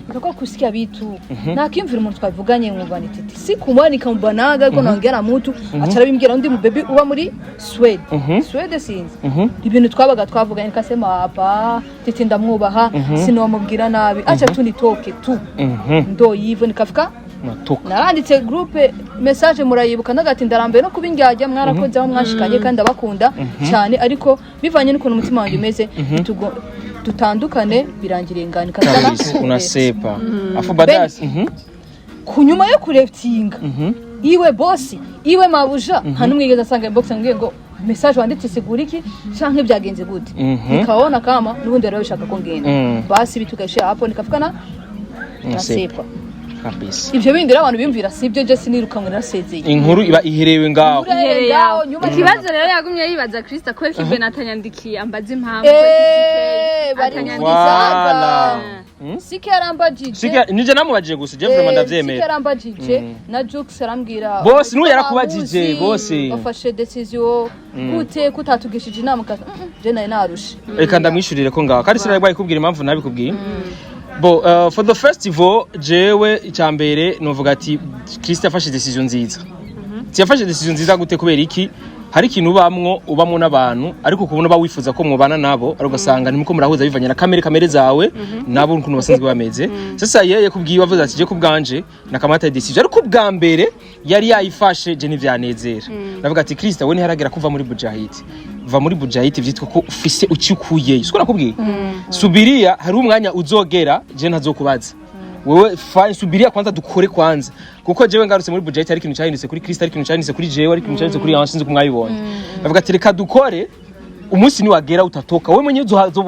Nikakuwa kusikia vitu nakimvira umuntu twavuganye, nkumva ni titi sikumwa, nikamubanaga ariko naongea na mutu acara bimbwira undi mubebi uba muri Swede. Swede sinzi. Ibintu twabaga twavuganye, nikasema hapa titi ndamwubaha, sinomubwira nabi, acha tu nitoke tu. Ndo yivo nikafika. Natoka. Naranditse groupe message, murayibuka, ndagati ndarambiwe no kuba indyarya, mwarakoze aho mwashikanye kandi ndabakunda cyane, ariko bivanye n'ukuntu umutima wanjye umeze, dutandukane, birangiriye ngani. Kabisa, unasepa. Afu baadaye Ku nyuma yo kuretinga iwe bosi, iwe mabuja, nta n'umwe yigeze asanga inbox ambwiye ngo message wanditse sigura iki canke byagenze gute. Nikaona kama n'ubundi rero bishaka ko ngenda. Basi bitugaishia hapo, nikafika na Unasepa. nasepa. Kabisa. Ivyo bindi rero abantu bimvira sibyo, je sinirukanwe, narasezeye. Inkuru iba iherewe ngaho. Inkuru ihereye ngaho, nyuma Ikibazo rero yagumye yibaza Krista, kubera ko Ibena atanyandikiye ambaza impamvu. Bari Voilà. Sike yarambajije. Sike nije namubajije gusa, je vraiment Sike ndavyemera. yarambajije na Jux arambwira. Bose, n'uyu yarakubajije, Bamuzi, bose. Wafashe decision gute kutatugishije inama? Je nari narushe. Reka ndamwishurire ko ngaho kandi sinari bwayikubwira impamvu nabikubwiye. Bo for the festival, jewe icyambere novuga ati Christ yafashe decision nziza. Yafashe decision nziza gute? Kubera iki? Hari ikintu ubamwo n'abantu, ariko kubona uba wifuza ko mwobana nabo, ariko ugasanga ntimuko murahuza bivanye na kamere zawe nabo ukuntu basanzwe bameze. Sasa yeye kubwiwe avuze ati je kubwanje nakamata decision, ariko ubwa mbere yari yayifashe je ntivyanezera. Ndavuga ati Christ, we ntiharagera kuva muri Bujahid, va muri Bujahid vyitwa ko ufise ucikuye, siko nakubwiye? Subiria, hari umwanya uzogera je ntazokubaza wewe. Fine, subiria kwanza dukore kwanza, kuko jewe ngarutse muri Bujahid hari ikintu cyahindutse kuri Christ, hari ikintu cyahindutse kuri jewe, hari ikintu cyahindutse kuri Ange, sinzi ko mwabibonye. Ndavuga ati reka dukore, umunsi niwagera utatoka wewe mwenyewe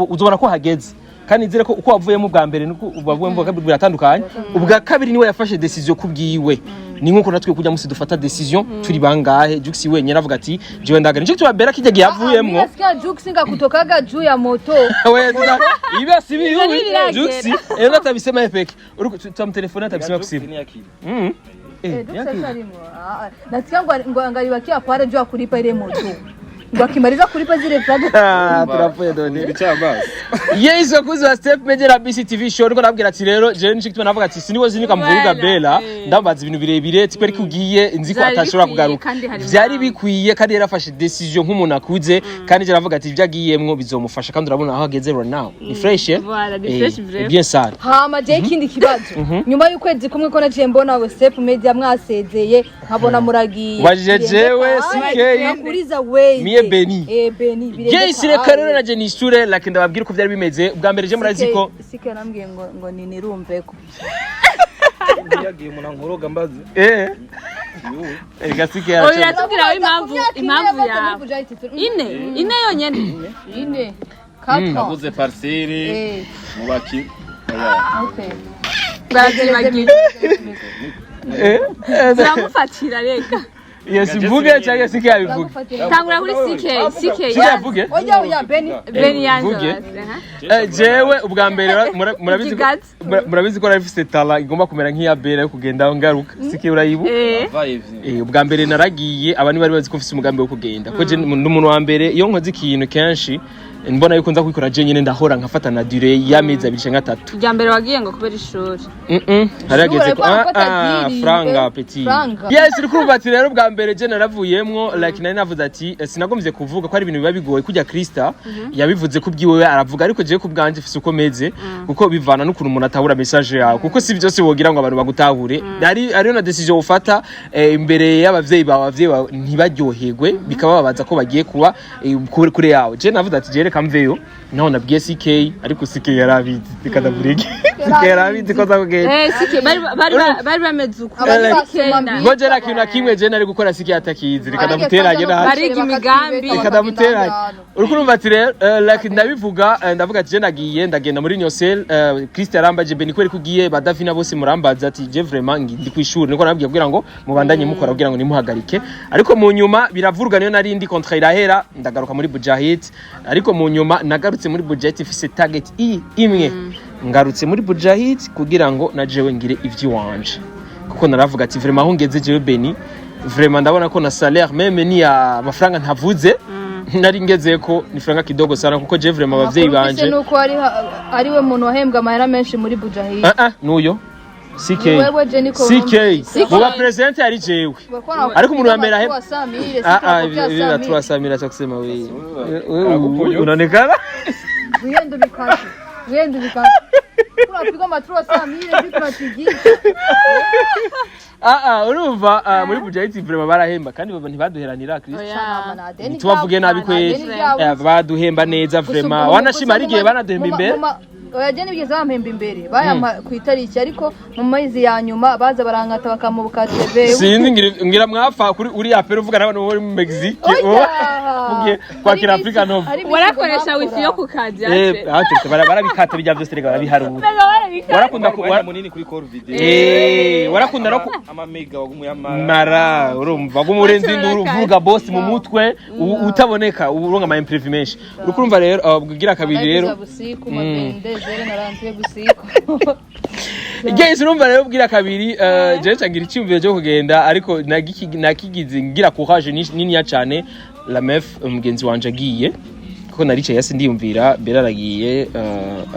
uzobona ko hageze. Kandi nizere ko uko wavuyemo ubwa mbere nuko wavuyemo ubwa kabiri biratandukanye. Ubwa kabiri niwe yafashe decision kubwiwe, ni nkuko natwe kujya musi dufata decision turi bangahe. Jux wenyine avuga ati jewe ndagana, nicyo tubabera kijya gihe yavuyemwo. Nasikia Jux nga kutokaga juu ya moto. Wewe sasa ibi asibiri. Ivyo ntibiragera. Jux ejo atabisema yepeke, uri tutamtelefone atabisema kusimu. Eh, Jux asharimo. Ah, ah. Nasikia ngo angalibakia pale juu ya kulipa ile moto. Ngo akimaliza kulipa zile franga. Ah, turapfuye done. Ibicambazi. Yes, bakuzi ba Step Media na BCTV Show, niko nabwira ati rero jewe nico gituma navuga ati siniwe zinika mvuga Voilà, Bella. Ndambaza ibintu birebire tikwereka ugiye nzi ko Vyari atashobora bikwiye kugaruka. kandi hari Vyari impamvu. bikwiye kandi yarafashe decision nk'umuntu akuze, kandi je aravuga ati ibyo agiyemwo bizomufasha, kandi urabona aho ageze right now ni fresh, eh. Voilà, ni fresh vraiment. Bien ça. Hama je ikindi kibazo. Nyuma y'ukwezi kumwe ko naciye mbona we Step Media mwasezeye, nkabona muragiye. Ubajije jewe, CK. Nakuriza we. Mie Beni. Eh, Beni birenge. Yes, reka rero naje nishure, like ndababwira uko vyari bimeze ubwa mbere. Je murazi ko CK yarambwiye ngo ni nirumveko. Yagiye umuntu ankoroga mbaze. Eh, reka CK Oya, yaraca. tubwira aho impamvu yawe. Ine yonyene. Ine. Quatre. Naguze parcelle mubaki. Oya. Okay. Baravyibagiwe. Eh eh, Turamufatira reka. Yes, mvuge cyangwa CK yabivuge? Tangura kuri CK. CK. CK yavuge. Oya oya, Beni. Beni yanje. Mvuge. Basi, aha. Jewe ubwa mbere murabizi ko Ikigazi. Murabizi ko nari mfise tala igomba kumera nk'iya Bella yo kugenda aho ngaruka. Sike urayibu. Vaye vye. Ubwa mbere naragiye, abantu bari bazi ko mfise umugambi wo kugenda, ko je ndi umuntu wa mbere iyo nkoze ikintu kenshi mbona yuko nza kubikora je nyene, ndahora nkafata na durée y'amezi 2 canke 3. Irya mbere wagiye ngo kubera ishuri. Harageze ko Ishuri, ah, ariko ah, atagiriye. franga petit. Franga. Yes, uri kurumva ati rero ubwa mbere je naravuyemwo, like nari navuze ati sinagomvye kuvuga ko ari ibintu biba bigoye kujya. Krista yabivuze ku bwiwe aravuga, ariko jewe ku bwanje mfise uko meze, kuko bivana n'ukuntu umuntu atahura message yawe, kuko si byose wogira ngo abantu bagutahure. Ari ariyo na decision ufata imbere y'abavyeyi bawe, abavyeyi bawe ntibaryoherwe, bikabababaza ko bagiye kuba kure yawe. Je navuze ati je reka mveyo, naho nabwiye CK, ariko CK yarabizi, reka ndavurike, CK yarabizi ko azakugenda. Eh, CK bari bameze uko. Abandi CK basoma na- mbi. Ngo je nta kintu na kimwe je nari gukora CK atakizi, reka ndamuteranye nabi. Bariga imigambi. Reka ndamuteranye. Uriko urumva ati rero like ndabivuga, ndavuga ati je nagiye, ndagenda muri Nyosel. Christ yarambaje, Beni kweri kugiye, ba Davina bose murambaza ati je vraiment ndi kwishuri, niko nababwiye kugira ngo mubandanye mukora kugira ngo nimuhagarike. Ariko mu nyuma biravuruga, niyo nari ndi contrat irahera, ndagaruka muri Bujahid. Ariko mu nyuma nagarutse muri Bujahid ifise target imwe, ngarutse muri Bujahid kugira ngo na jewe ngire ivy'iwanje, kuko naravuga ati vraiment aho ngeze jewe Beni. Vraiment ndabona ko na salaire même ni ya amafaranga ntavuze nari ngeze ko ni franga kidogo sana, kuko je vraiment abavyeyi Amakuru mfise banje nuko ari we muntu wahembwa amahera menshi muri Bujahid. Ah ah, nuyo CK. Ni wewe, Jenny. CK. CK. Muba president ari jewe. Ariko umuntu wa mbere Ah ah, ibi 300 mille cha kusema wewe. Wewe unaonekana Wiyende bikate. Wiyende bikate. Tunapigwa ma 300 mille sisi tunapigisha. Ah ah, urumva, muri Bujahid vraiment barahemba kandi baba ntibaduheranira, Chris. Tubavuge nabi kweli. Baduhemba neza vraiment, wanashima ari igihe banaduhemba imbere. Oya, je nibigeze bampemba imbere, bayampa ku itariki, ariko mu mezi ya nyuma baza barankata bakamubuka TV. Sinzi, ngira mwapfa kuri uriya pera uvuga n'abantu bo muri Mexique mugiye kwakira Africa Nova. Warakoresha wifi yo ku kazi? Aho barabikata bijya byose reka barabiharura. Warakunda Umwanya munini kuri call video. Warakunda no Amamega wagumuye amara. Mara urumva gumurenza induru uvuga boss mu mutwe utaboneka uronka ama imprévu menshi, urukumva rero ubwira kabiri rero Busiku mabende zere narantuye busiku. Guys, urumva rero ubwira kabiri, jewe cangira icyumviro cyo kugenda, ariko nakigize ngira courage niniya cyane. La meuf, umugenzi wanje agiye, kuko naricaye hasi ndiyumvira, mbere aragiye,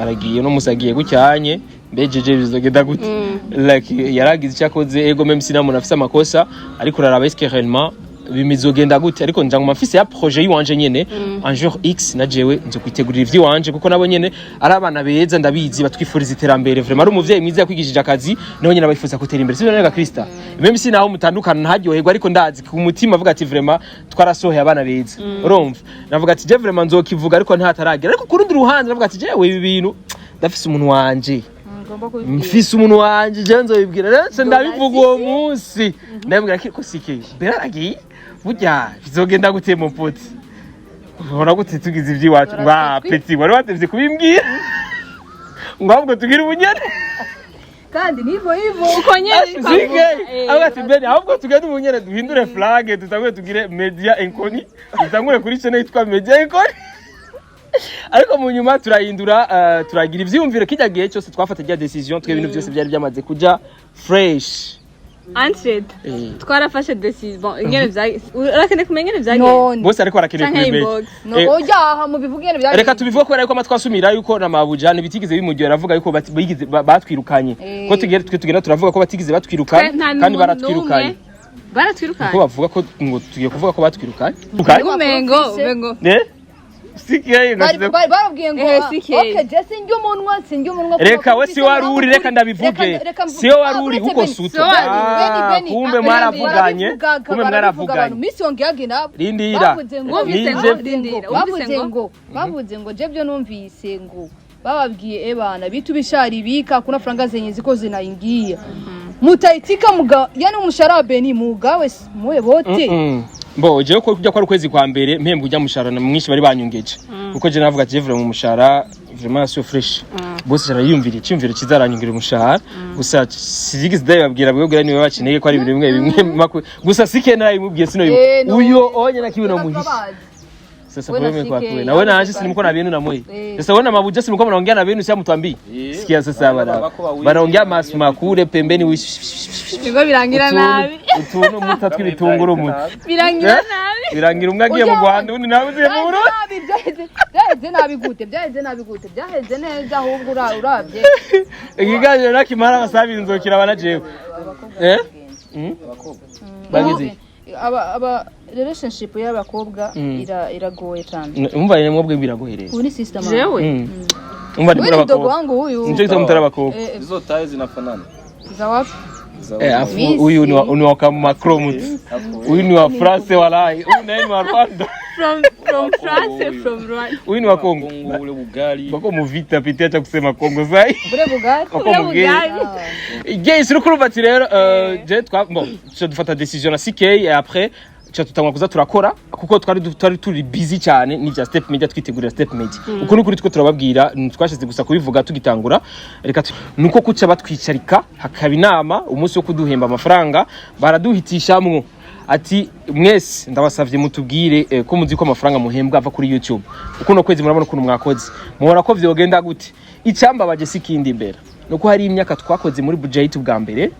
aragiye no musi agiye gucyanye, mbejeje bizogenda gute? Like yaragize icyo akoze, ego, même si namuntu afise amakosa, ariko uraraba est-ce que réellement bimizogenda gute? Ariko nja nguma mfise ya projet yiwanje nyene, un jour X na jewe nzokwitegurira ivy'iwanje, kuko nabo nyene ari abana beza, ndabizi batwifuriza iterambere. Vraiment ari umuvyeyi mwiza yakwigishije akazi, nawe nyene abifuza gutera imbere, sivyo nega Krista? Même si naho mutandukana ntaryoherwa, ariko ndazi ku mutima avuga ati vraiment twarasohoye abana beza. Urumva navuga ati je vraiment nzokivuga, ariko ntataragira. Ariko ku rundi ruhande navuga ati jewe ibi bintu ndafise umuntu wanje, mfise umuntu wanje, jewe nzobibwira. Rero nce ndabivuga uwo munsi, ndabibwira ko sike mbere aragiye, burya bizogenda gute mu poti? Ubona gute tugize iby'iwacu? Ngo petit, wari watevye kubimbwira, ngo ahubwo tugire ubunyene. Kandi nivo hivyo. Uko nyene. Zike avuga ati bene ahubwo tugende ubunyene duhindure flag, dutangure tugire Media Inconi, dutangure kuri chaîne yitwa Media Inconi. Ariko mu nyuma turahindura, turagira ivyiyumviro. Kijya gihe cyose twafata rya décision, twe ibintu byose byari byamaze kuja fresh. Anshed twarafashe décision. Bon, ingene vya urakeneye kumenya ingene vyagenze? None Bose ariko barakeneye Canke kubimenya. inbox. No, oya, aha mubivuge ingene vyagenze. Reka tubivuge kubera yuko amatwi asumira yuko na mabuja ntibitigeze bimuryohera, avuga yuko bigeze batwirukanye. Ko tugenda, twe tugenda turavuga ko batigeze batwirukanye. Twe nta Kandi n'umuntu baratwirukanye. n'umwe. Baratwirukanye. Kuko bavuga ko ngo tugiye kuvuga ko batwirukanye. Umengo Sikiye. Barabwiye ngo CK. Okay, je sinjya umunwa, sinjya umunwa. Reka we si wari uri, reka ndabivuge. Si we wari uri kuko suto. Si wari Ah, kumbe mwaravuganye, kumbe mwaravuganye. Misi yongeage nabo. Rindira. Bavuze ngo Wumvise ngo rindira, wumvise bavuze ngo ngo je byo numvise ngo bababwiye ebana bitu bisharibika, kuna franga zenye ziko zinaingia, mutaitika muga, yani umushahara wa Beni mugawe muwe bote. Mbo jewe ko kujya kwa ukwezi kwa mbere mpembwa ujya mushahara na mwinshi bari banyongeje, kuko je navuga ati je vraiment umushahara vraiment so fresh, bose arayumvira icyumviro cyiza, aranyongera umushahara. Gusa sinigeze ndabibabwira bwebwe niwe bakeneye ko ari ibintu bimwe bimwe gusa sike narabimubwiye sino No. uyo onye na kibuno muhisha. Turabazi. Sasa Wewe na wewe kwa CK, kwe na wewe na nawe Ange sinimko na binu na moi. Eh. Sasa wewe na mabuja sinimko mnaongea na binu, si mtwambii. Sikia sasa bana. Bako wawili. Banaongea masu makure pembeni wish. Nibwo birangira nabi. Utuntu muta tw'ibitunguru mu. Birangira Eh? nabi. Birangira umwe agiye mu Rwanda undi nawe uziye mu Byaheze Burundi. nabi, byaheze nabi gute? Byaheze nabi gute? Byaheze neza ahubwo urabye. Ikiganiro nakimara abasabi nzokira bana jewe. Eh? Bagize. Aba relationship y'abakobwa iragoye cyane. Umva ni mwebwe biragohereye. Ubu ni sister man. Jewe Umva ni Wewe muri ni mdogo abakobwa. wangu huyu. Nico gituma mutari abakobwa. Hizo tayi zinafanana. Za wapi? Za Afu Misi. huyu ni wa kama Macron. Huyu ni wa France walai. Huyu naye ni wa Rwanda. From France, from Rwanda. Huyu ni wa Kongo. Kongo ule bugali. Bako muvita piti acha kusema Kongo sai. Bure bugari. Bako mugeni. Guys, uriko ati rero je twa bon tuca dufata décision na CK et après tuca tutangwa kuza turakora, kuko twari turi busy cyane n'ivya Step Media, twitegurira Step Media. Uko nukuri two turababwira, twashize gusa kubivuga tugitangura. Reka nuko kuca batwicarika hakaba inama umunsi wo kuduhemba amafaranga, baraduhitishamwo ati mwese ndabasavye mutubwire ko muzi ko amafaranga muhembwa ava kuri YouTube, ukuno kwezi murabona ukuntu mwakoze, mubona ko vyogenda gute? Icyambabaje si kindi imbere nuko hari imyaka twakoze muri budget bwa mbere.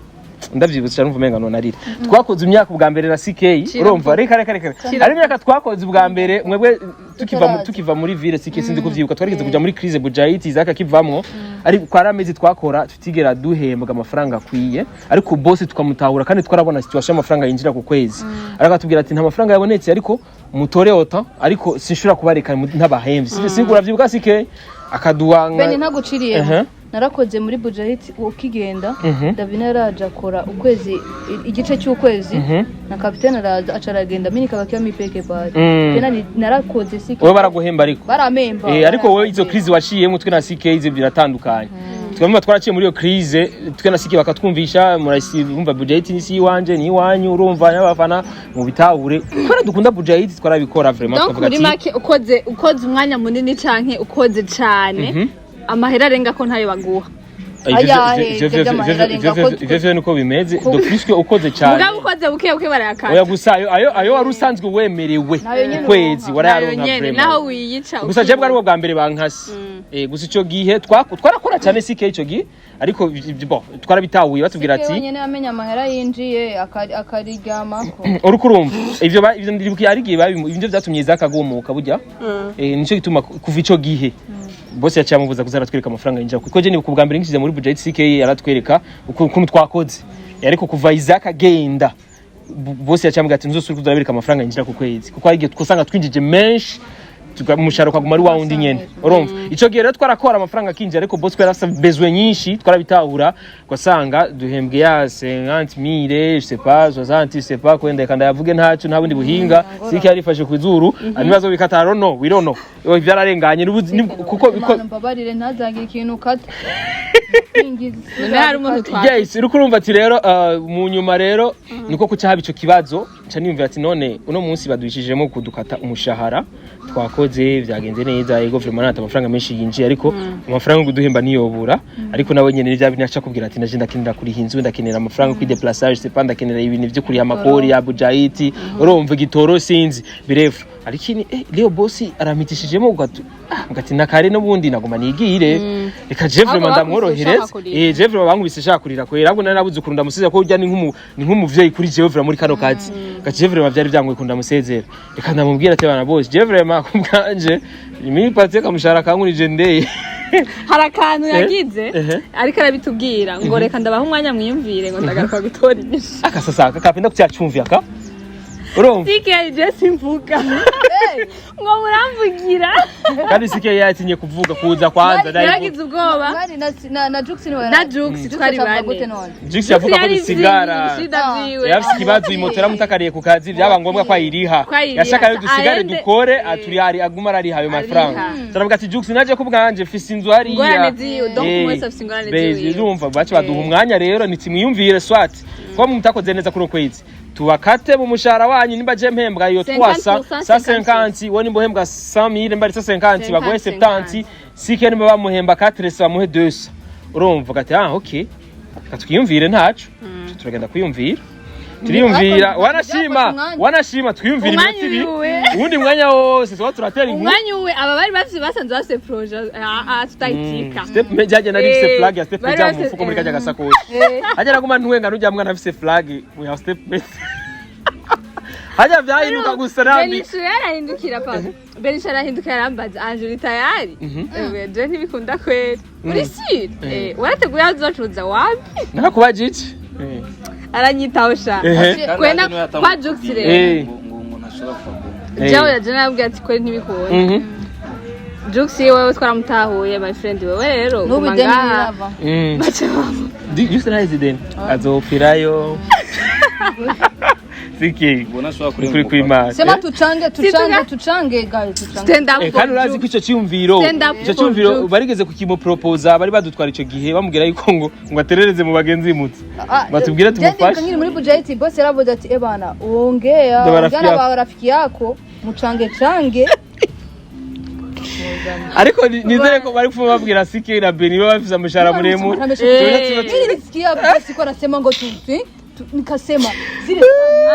Ndavyibutse, numva umenga nonarira. Twakoze imyaka ubwa mbere na CK, urumva, reka reka reka, ari imyaka twakoze ubwa mbere mwebwe tukiva Tutaraza. Tukiva muri ville, CK, sinzi kuvyibuka, twarigeze kuja muri crise Bujayiti Isaac akivamwo, ariko ari amezi twakora tutigera duhembwa amafaranga akwiye, ariko boss tukamutahura kandi twarabona situation y'amafaranga yinjira ku kwezi, ariko atubwira ati nta mafaranga yabonetse, ariko mutore ota, ariko sinshobora kubareka ntabahemvye. mm. Uravyibuka, CK akaduha Beni, ntaguciriye. Narakoze muri Bujahit ukigenda. Davina yaraje akora ukwezi, igice cy'ukwezi, na kapitene araza aca aragenda, mimi nikabakia mi peke pale. Tena narakoze si Wowe baraguhemba ariko. Baramemba. Eh, ariko wowe izo crise waciyemo, twe na CK izo biratandukanye. Twemba twaraciye muri iyo crise, twe na CK bakatwumvisha murasi, urumva Bujayiti ni si iwanje ni iwanyu, urumva n'abafana mu bitahure kubera dukunda Bujayiti twarabikora vraiment. Donc Tukavuga muri ati make ukoze umwanya munini canke ukoze cane, amahera arenga ko ntayo baguha. Ayahe, ibyo by'amahera arenga Ivyo vyo niko bimeze, de plus que ukoze cyane. Mugabo ukoze buke buke barayakata. Oya, gusa ayo wari usanzwe wemerewe Nayo nyene ukwezi uronka. Nayo warayaronka nyene vraiment. naho wiyica. Gusa je bwari bwo bwa mbere bankase. Gusa ico gihe twarakora cyane CK ico gihe, ariko bon, twarabitahuye batubwira ati wenyene amenya amahera yinjiye akariryamako. Uriko urumva ivyo ivyo ndibuka ari igihe ivyo vyatumye Isaac agumuka burya. Nico gituma kuva ico gihe boss yaciye amubuza kuza aratwereka amafaranga yinjira, kuko je nibuka ubwa mbere ngishize muri budget CK yaratwereka ukuntu twakoze. Ariko kuva Isaac agenda, boss yaciye amubwira ati ntuzosubire kuza urabereka amafaranga yinjira ku kwezi, kuko hari igihe twasanga twinjije menshi, umushahara ukaguma ari wa wundi nyene. Urumva ico gihe rero twarakora amafaranga akinjira, ariko boss kubera afise besoin nyinshi twarabitahura, ugasanga duhembwe ya 50 000, je sais pas, 60, je sais pas, kwenda reka ndayavuge ntaco, nta bundi buhinga. Sike yarifashe ku izuru ibibazo bikata, I don't know, we don't know. Vyararenganye kuko Imana mbabarire, ntazagire ikintu ukata. None hari umuntu Yes, uriko urumva ati rero mu nyuma rero niko kuca haba ico kibazo, nca niyumvira ati none uno munsi baduhishijemo kudukata umushahara twakoze vyagenze neza, ego vraiment nta amafaranga menshi yinjiye, ariko amafaranga yo kuduhemba niyobura. Ariko nawe nyene nivya bintu aca kubwira ati naje ndakenera kuriha inzu, ndakenera amafaranga yo kwideplacer, je sais pas, ndakenera ibintu vyo kuriha amakori ya Bujayiti, urumva igitoro, sinzi birefu. Ariko ni leo bosi arampitishijemo ugatu ngati nakare n'ubundi naguma nigire, reka je vraiment Ahubwo ndamworohereza. bakubise ushaka kurira. Eh, je vraiment bankubise shaka kurira kwera, ahubwo nari nabuze ukuntu ndamusezera, ko urya ni nk'umuvyeyi kuri jewe vraiment muri kano kazi. Gace je vraiment vyari vyangoye ukuntu ndamusezera, reka ndamubwira ati bana boss, je vraiment kubwanje mimi patie kamushahara kankurije ndeye. Hari akantu yagize Ehe. ariko arabitubwira ngo reka ndabaha umwanya mwiyumvire, ngo ndagaruka gutora inyishu. Akasasa kakapenda kucyacumvya ka, urumva. Sike je simvuga ngo muramvugira. Kandi sike yatinye kuvuga kuza kwanza. Yaragize ubwoba. Mwari na Jux ni Na Jux twari avuga bane. gute none? Jux yavuga ko dusigara. Shida vyiwe. Yarafise ikibazo, imoto yaramutakariye ku kazi, byaba ngombwa ko ayiriha. Ko ayiriha. Yashaka rero dusigare dukore, aturi ari aguma arariha ayo mafaranga. Turavuga ati Jux naje ko bwanje mfise inzu hariya. Ingorane ziwe, donc umwe wese afise ingorane ziwe. Urumva bace baduha umwanya rero, ntimwiyumvire swat ko mutakoze neza kuri kwezi tubakate mu mushahara wanyu. Nimba je mpembwa iyo 300 150, wowe nimba uhembwa 100,000, nimba ari 150 baguhe 70, sike nimba bamuhemba 4 bamuhe 200. Urumva gati ah okay, reka twiyumvire ntaco. Turagenda kwiyumvira, turiyumvira, wanashima wanashima twiyumvira Umwanya iminota 2 wiwe. Uwundi mwanya wose tuba turatera inkuru. Umwanya uwe aba bari bafise, basanze bafise projet tutayitika. Step media nari mfise flag ya step bari media mu mufuko muri kajya gasakoshi. Hajya naguma ntuwenga nujya mwana afise flag ya step media, hajya vyahinduka gusa nambi. Benisha yarahindukira, papa Benisha arahindukira arambaza: "Anje, uri tayari?" Ewe, je ntibikunda kweri. Uri sûr? Eh, warateguye aho uzocuruza wapi? Narakubaje iki? Aranyitaho sha. Ehe. Kwenda kwa Jux rero. Ngo ntashobora kuva. Jewe je narabwira ati kweri ntibikunda. Jux wewe twaramutahuye, my friend, wewe rero N'ubu guma ideni ngaha. ntirava. Baca bamu- Jux naheze ideni azopfirayo siki. Ubona ashobora kurenga Kuri umupaka. kwimana. Sema tuchange, tuchange, Situga- tuchange guys, tuchange. Stand up for Kandi urazi Jux. ko ico cyumviro Stand up ico for cyumviro Jux. barigeze kukimupropoza, bari badutwara ico gihe bamubwira yuko ngo aterereze mu bagenzi mutse batubwire tumufashe. Nkiri muri Bujayiti boss yaravuze ati ebana ongea Na marafiki ongea na yako. rafiki yako muchange change. Ariko nizere ko bari kuba babwira Sike na Beni baba bafise umushahara muremure. Mimi nilisikia boss iko anasema ngo nikasema zile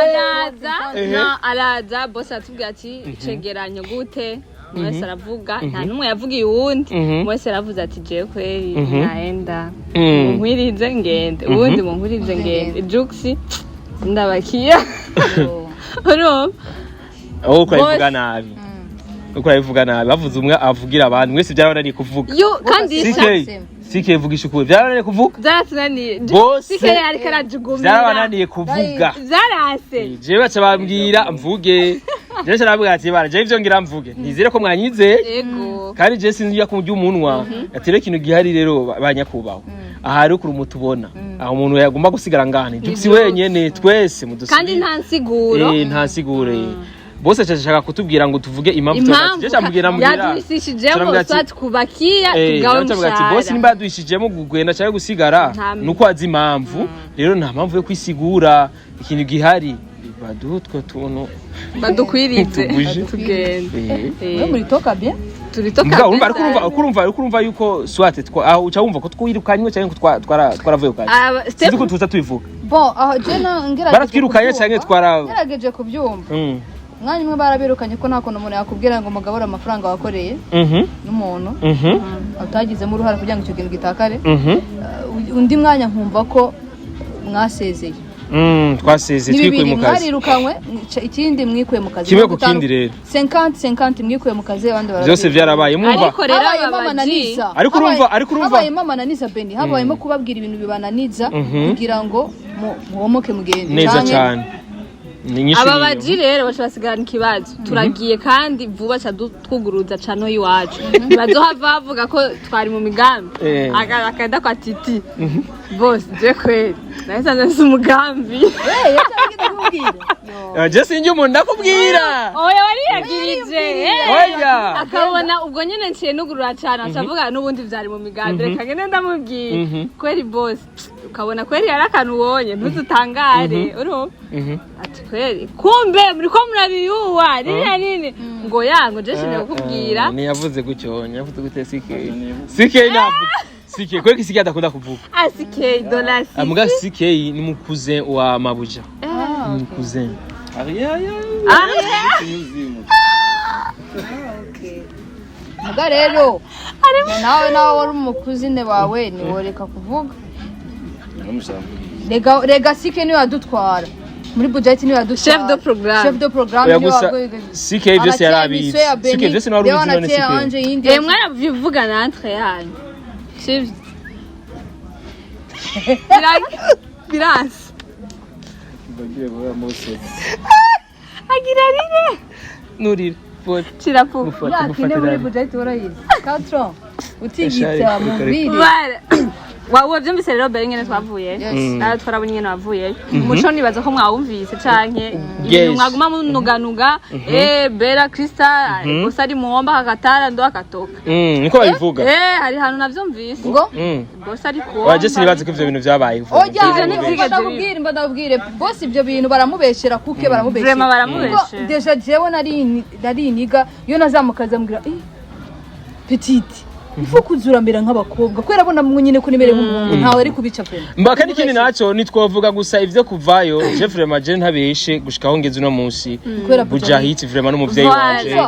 Araza Ehe. no araza boss aratubwira ati icegeranyo gute. Umwe wese aravuga, nta n'umwe yavugiye uwundi. Umwe wese aravuze ati: "Jewe kweri naenda, munkwirize ngende." Uwundi: "Munkwirize ngende." Juxi ndabakiya, urumva? Aho uko urabivuga Bose. nabi, uko urabivuga nabi. Bavuze umwe avugira abantu mwese, byarabananiye kuvuga. Yo kandi CK, CK, vugisha ukuri, byarabananiye kuvuga. Byaratunaniye. Bose. CK ariko arajugumira. Byarabananiye kuvuga. Byarase. Jewe baca bambwira mvuge, jewe ca nabwira ati: "Bara jewe ivyo ngira mvuge, nizere ko mwanyizeye." Kandi je sinzi ya kumurya umunwa, ati: "Rero ikintu gihari rero, banyakubahwa, aha rero kuri mutubona aho umuntu yagomba gusigara ngane Jux Ni wenyene, twese mudusubire." Kandi nta nsiguro. Nta nsiguro. Bose ashaka kutubwira ngo tuvuge impamvu. Impamvu Je camubwira, mubwira yaduhishijemo. Turamubwira ati- Soit kubakia tugawe Turamubwira ati: "Boss, umushahara." nimba yaduhishijemo kugenda cyangwa gusigara, nuko azi impamvu. Rero nta mpamvu yo kwisigura. Ikintu gihari, baduhe utwo tuntu badukwirize tuguje. Tugende. Wewe mulitoka bien. Tulitoka. Mugabo urumva, ariko urumva yuko soit aho uca wumva ko twirukanywe cyangwa ko twaravuye ku kazi. Sinzi ko tuza tubivuga. Bon, aho je na ngerageje Baratwirukanye kubyumva. canke twara Ngerageje kubyumva, umwanya umwe barabirukanye, ko nta kuntu umuntu yakubwira ngo mugabure amafaranga wakoreye n'umuntu utagizemo uruhare kugira ngo icyo kintu gitakare. Undi mwanya nkumva ko mwasezeye. Twasezeye, Ni twikuye bibiri: mu kazi. Mwarirukanwe, ikindi mwikuye mu kazi. Kimwe ku 50 kindi rero. 50-50, mwikuye mu kazi, abandi Byose barabyiruka. byarabaye, mwumva. Ariko rero Habayemo aba baji amananiza. Ariko urumva- Habayemo amananiza, Beni, habayemo kubabwira ibintu bibananiza kugira ngo muhomoke mugende. Neza Canke- cyane, ni inyishu Aba niyo. baji rero baca basigarana ikibazo. Turagiye kandi vuba, ca twuguruza cano iwacu, ntibazohava bavuga ko twari mu migambi. Akagenda kwa Titi: "Bose, je kweri nahise nzi umugambi." Eh, yaca kubwira. Je sinjye umuntu ndakubwira. Oya, wariyagirije. Oya. Akabona ubwo nyene nciye nugurura cane, aca avuga: "N'ubundi vyari mu migambi, reka ngende ndamubwira." Kweri boss, ukabona kweri yari akantu ubonye, ntuzutangare, urumva? Ati: "Kweri kumbe muriko murabiyuwa ririya nini?" Ngo ya ngo je nshimye kukubwira. Ntiyavuze gutyo, ntiyavuze gutyo. CK, CK navuga CK kweri, CK adakunda kuvuga. Asike dolasi. Amuga CK ni mu cousin wa Mabuja. Ni mu cousin. Ah. Muga rero nawe wari umukuzine wawe, ntiworeka kuvuga. Rega rega, CK niwe yadutwara muri budget, niwe yadutwara. Chef de programme. Chef de programme. Oya, Niwe gusa CK byose yarabizi. CK byose niwe wari ubizi. None CK Anje yindi. Mwaravivugana entre yanyu, sivyo? Biranse. Agira rire. Nurire pole. Kirapu. Gufata Imyaka 4 muri gufata budget warayizi, 4 utigita Eshari, mu mbiri. Bara wavyumvise rero mbere ingene twavuye. Yes. Twarabonye ingene wavuyeyo. Umuco nibaza ko mwawumvise canke ibintu mwaguma munuganuga, Bera Krista gusa ari muomba akatara ndo akatoka. Niko babivuga. Hari hantu navyumvise. Ngo? Bose ari kuomba. Oya, je sinibaze ko ivyo bintu vyabaye. Oya. Ivyo ntivyigeze Ndakubwira, mba ndakubwire bose, ibyo bintu baramubeshera, kuke baramubeshera. Vraiment baramubeshera. Kuko déjà jewe nari iniga iyo nazamukaza mbwira: "Eh, petite, ifu kuzuramira nk'abakobwa," kubera abona mwe nyine ko nimere nk'umuhungu, ntawe ari kubica vraiment. Mba kandi ikindi naco ntitwovuga gusa ivyo kuvayo. Je vraiment, je ntabeshe, gushika aho ngeze uno munsi, Kubera Bujahit vraiment n'umuvyeyi Voilà. wanje.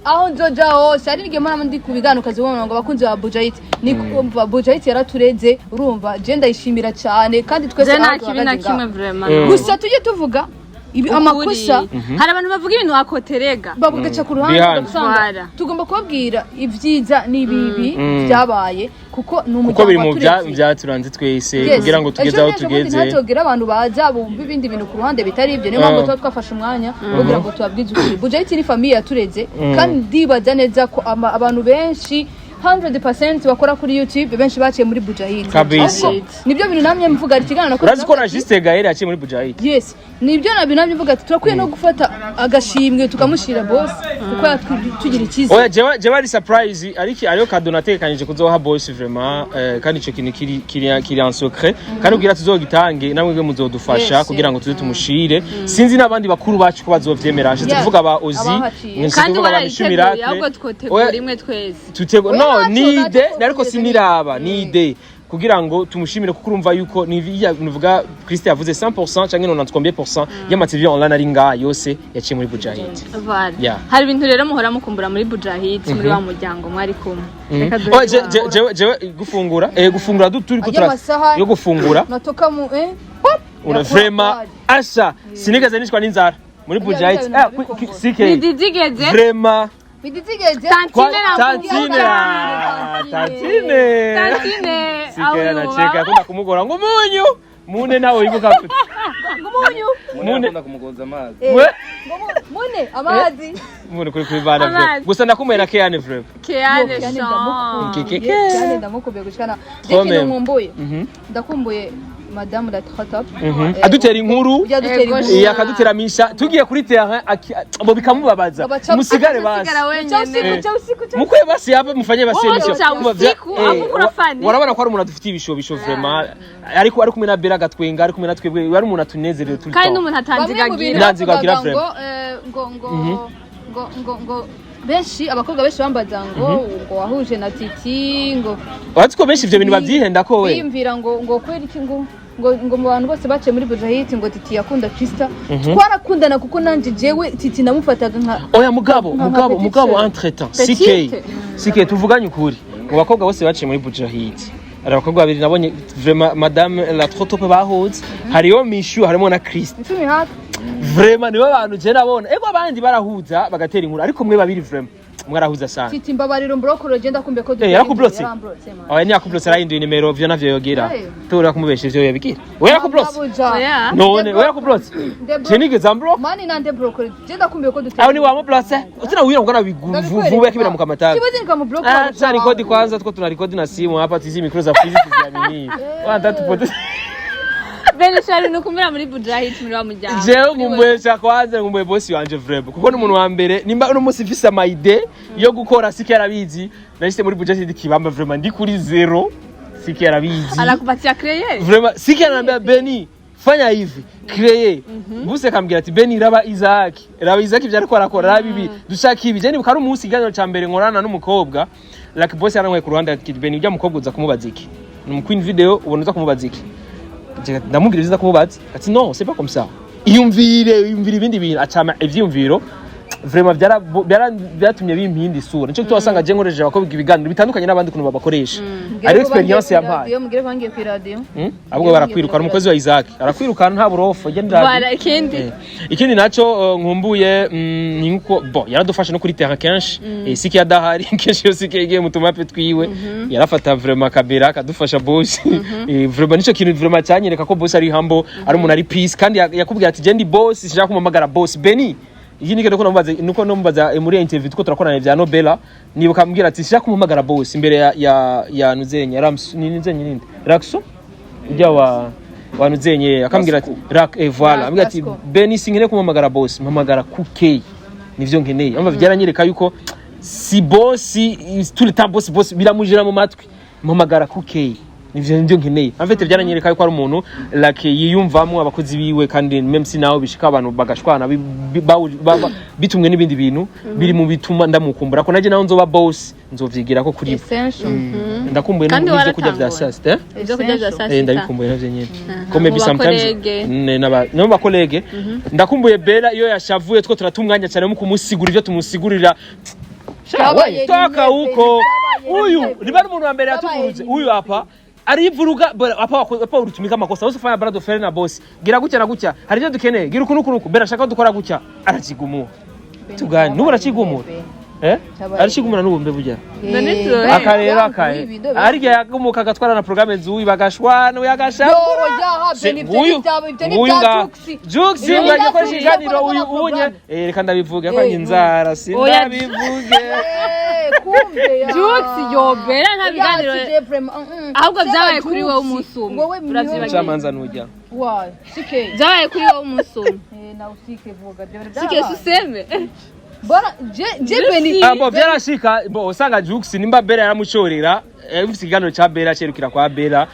Aho nzoja hose, hari n'igihe mpora ndi ku biganiro ukazibona ngo abakunzi ba Bujahit ni kumva Bujahit yaratureze, urumva je ndayishimira cyane, kandi twese Je nta aho kibi na duhagaze kimwe ngaho. vraiment. Gusa tujye tuvuga ibi Ukuri. amakosa. Hari abantu bavuga ibintu wakoterega. Bagaca ku ruhande. Behind. Ugasanga Voilà. tugomba kubabwira ibyiza n'ibibi byabaye, kuko ni Kuko biri umuryango mu watureze. vyaturanze twese Yes. kugira ngo tugeze Ejo aho n'ejo bundi tugeze. ntihazogere abantu baza bumva ibindi bintu ku ruhande bitari ibyo. Niyo mpamvu tuba twafashe umwanya kugira ngo tubabwize ukuri. Bujahit ni famille yatureze, kandi ndibaza neza ko abantu benshi, 100% bakora kuri YouTube, benshi baciye muri Bujahit. Kabisa. Ahubwo nibyo bintu namye mvuga, ari ikiganiro nakoze Urazi ko navuga na ati- Juste Gaël yaciye muri Bujahit. Yes, nibyo nabyo namye mvuga ati turakwiye no gufata agashimwe tukamushyira boss, kuko yatugira icyizere. Oya, jewe ari surprise, ariko ariyo cadeau natekanije kuzoha boss vraiment, kandi ico kintu kiri en secret, kandi kugira tuzogitange namwe muzodufasha kugira ngo tuze tumushire. Sinzi n'abandi bakuru bacu ko bazovyemera, nshatse kuvuga ba Ozi, abahaciye. nshatse Kandi kuvuga ba Mishu warayiteguye. Miracle. Ahubwo twotegura Oya, rimwe twese. tutego Oya, no ntacyo, ni ntacyo idée ariko twotegura. siniraba ni idée. Kugira ngo tumushimire, kuko urumva yuko ni nuvuga Christ yavuze 100% canke 90 combien pourcent y'ama TV online ari ngaha yose yaciye muri Bujahid. Voilà. Yeah. Hari ibintu rero muhora mukumbura muri Bujahid, muri wa muryango mwari kumwe. Reka duhere Oh, iwawe. jewe gufungura, turi Ajya amasaha- yo gufungura. Natoka mu hop. Una Yakura vraiment kwari. asha sinigeze nishwa n'inzara muri Ajya Bujahid. bijya bintu bikumbura. CK. Ntibyigeze. Vraiment. Biditigeze. Tantine na Tantine, ah, tantine. Tantine aho CK anacheka, akunda kumugora ngo umunyu mune nawe wibuka. Ngumunyu. Mune Mune. akunda kumugoza amazi. We Mune amazi. Mune kuri bana Amazi. vraiment. Gusa ndakumbuye na Keane vraiment. Keane. Keane Jean. ndamukumbuye. Keane. Ndamukumbuye gushikana. Trop Ikintu même. nkumbuye. Ndakumbuye Madame la Trotop. Adutera inkuru. Ujya dutera Ego, inkuru. Iya, akaduteramisha tugiye kuri terrain, bo bikamubabaza. Abaca- Musigare basi. Usigara Cha wenyene. usiku, cha usiku, cha Mukwe basi hapa mufanye basi Wowe emission. uca usiku, ahubwo urafani. Warabona ko ari umuntu adufitiye ibishobisho vraiment, ariko ari kumwe na Bera agatwenga, ari kumwe na twebwe, ari umuntu atunezerewe turi. Kandi n'umuntu Bamwe mu bintu atanzigagira. Ndanzigagira bavugaga vraiment. ngo ngo benshi, abakobwa benshi bambaza ngo wahuje na Titi, ngo Uretse ko benshi ivyo bintu bavyihenda ko we. Biyumvira ngo kweri iki, ngo mu bantu bose baciye muri Bujahit ngo Titi yakunda Krista. Twarakundana kuko nanje jewe Titi namufataga nka Oya, mugabo, nka mugabo, petite mugabo, sœur. entre temps CK Petite. CK, tuvuganye ukuri, mu bakobwa bose baciye muri Bujahid hari abakobwa babiri nabonye vraiment Madame la trop top bahuze, hariyo Mishu, harimo na Christ. Icumi hafi. Vraiment nibo bantu je nabona. Ego, abandi barahuza bagatera inkuru, ariko mwe babiri vraiment mwarahuza sana. Titi, mbabariro mbrokoro, je ndakumbe ko Yarakublotse? Yarambrotse, man. Oya, ntiyakublotse, arahinduye nimero, vyo navyo yogira. Eh. Tubura kumubesha ivyo yabigira, we yarakublotse. Mabuja. Oya. None we yarakublotse? Je nigeze ambro. Mani nande brokoro, je ndakumbe ko dutera. Aho ni wamublotse utina wira ngana biguvuvuye kibira mukamatanga. Kibazo nikamublock. Ah, tuta rekodi kwanza, tuko tunarekodi na simu hapa, tuzi micro za fizi tuziamini. Wanda tupoteze. Bene shari nukumbura muri Bujahid, muri wa muryango. Jewe nkumbuye cha kwanza, nkumbuye boss wanje vraiment, kuko ni umuntu wa mbere nimba uno munsi mfise ama idée yo gukora, sike yarabizi. Nahise muri budget kibamba, vraiment ndi kuri zero, sike yarabizi. Anakupatia créer. Vraiment sike ananiambia, "Beni, fanya hivi, créer." Buse akambwira ati, "Beni, raba Isaac, raba Isaac ibyo ariko arakora, raba ibi, dushaka ibi." Je nibuka ari umunsi ikiganiro ca mbere nkorana n'umukobwa, like boss yarankoye ku ruhande ati, "Beni, ujya mukobwa uza kumubaza iki? Ni queen video, ubona uza kumubaza iki?" Je ndamubwira ibyo uza kumubaza, ati, "Non, c'est pas comme ça, iyumvire, iyumvire ibindi bintu." Acama ivyiyumviro, vraiment byatumye bimpinda isura. Nico gituma wasanga je nkoresheje abakobwa ibiganiro bitandukanye n'abandi ukuntu babakoresha. Ari experience yampaye. Mugire bangiye ku radio. Ahubwo barakwirukana, umukozi wa Isaac arakwirukana, nta burofo genda. Voilà, ikindi. Ikindi naco nkumbuye, ni nkuko bon yaradufashe no kuri terrain kenshi. Siki yadahari kenshi, yo siki yagiye mu tumape twiwe, yarafata vraiment kamera akadufasha boss. Vraiment nico kintu vraiment cyanyereka ko boss ari humble, ari umuntu ari peace, kandi yakubwira ati, "Je ndi boss, sinshaka kumamagara boss Beni." Iyi niko namubaza, nuko namubaza muri interview tuko turakorana vya Nobela, nibuka ambwira ati, "Sinshaka kumamagara boss" imbere ya Nuzenye Rams, ni Nuzenye ninde, Rakso ujya wa wanuzenye, akambwira ati rak, voilà, ambwira ati, Rasco. "Beni, sinkeneye kumamagara boss, mpamagara kukey, nivyo nkeneye." Umva, byaranyereka yuko si boss tout le temps, boss boss biramujira mu matwi, mpamagara kukey, nivyo nkeneye. En fait byaranyereka yuko ari umuntu like yiyumvamo abakozi biwe, kandi même si nawe bishika abantu bagashwana bitumwe n'ibindi bintu, biri mu bituma ndamukumbura ko naje nawe nzoba boss, nzovyigira ko kuri bo. Essential. Ndakumbuye Kandi n'ibyo kurya vya waratangura. saa sita, eh? Ibyo kurya vya saa sita. Ndabikumbuye navyo nyene ko maybe Mu sometimes bakolege. No bakolege ndakumbuye Bella iyo yashavuye, two turata umwanya cyane mu kumusigura ivyo tumusigurira. Sha, Byabaye we, toka rimwe pe, huko. byabaye Huyu rimwe pe. niba ari umuntu wa mbere Byabaye yatuvuruze rimwe huyu pe. hapa arivuruga hapa hapa ulitumika makosa, usifanya brado fere na boss, gira gutya na gutya, hari ibyo dukeneye, gira ukuntu ukuntu Bella ashaka ko dukora gutya, arakigumura tugani nubu arakigumura, Cyabaye arashigumura n'ubu mbe burya. None turohe. Aka rero akaye arya yagumuka agatwara na programme zuyi bagashwana Nguyu nguyu nga Jux ngo ajye akoresha ikiganiro uyu unye. Reka ndabivuge ko inzara sindabivuge. Jux yobera nta biganiro. Ahubwo byabaye kuri wowe umunsi umwe. Wowe Uravyibagiwe. Umucamanza nujya. Wa sike. Byabaye kuri wowe umunsi umwe. Na usike vuga. Sike suseme. Bora je Beni. Ah, bo byarashika, bo usanga Jux nimba Bera yaramucorera, ufise ikiganiro ca Bera cerukira kwa Bera.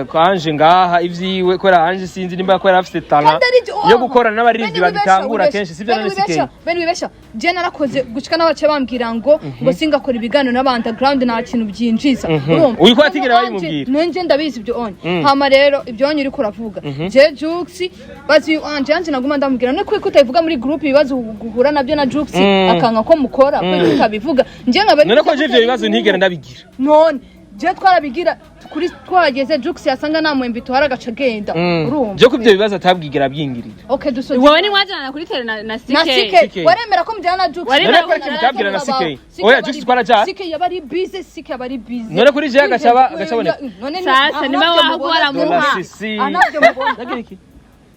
Ko Ange ngaha ivyiwe, kubera Ange sinzi nimba ko yari afise talent Kandi ari byo- yo gukorana n'abaririmbyi Bene wibesha, bagitangura wibesha. kenshi, sivyo? Bene None wibesha, CK? bene wibesha. Je narakoze gushika n'abace bambwira ngo singakora ibiganiro n'aba underground, nta kintu byinjiza, urumva? Uyu ko atigera Noneho babimubwira. Nanje ndabizi ibyo onye. Hama rero ibyo onye uriko uravuga, je Jux bazi Anje naguma ndamubwira no kuko utabivuga muri group, ibibazo guhura nabyo na Jux, akanga ko mukora kuko utabivuga, nje nkaba None ko je ivyo bibazo ntigera ndabigira? None je twarabigira kuri twageze Jux yasanga namwembi tuhara agaca agenda, urumva? Je ko ivyo bibazo atabwigera abyingirira. Okay, dusoze. Wowe ni mwajana kuri tele na Na CK? CK. CK. Waremera ko mujyana na Jux? Waremera None ko iki mutabwira na CK? Oya, Jux twarajana. CK yaba ari busy, CK yaba ari busy. None kuri je agacaba aboneka. None Sasa, aha niba nabyo waho mubona. waramuha. Dola sisi. Aha nabyo mubona. Nagira iki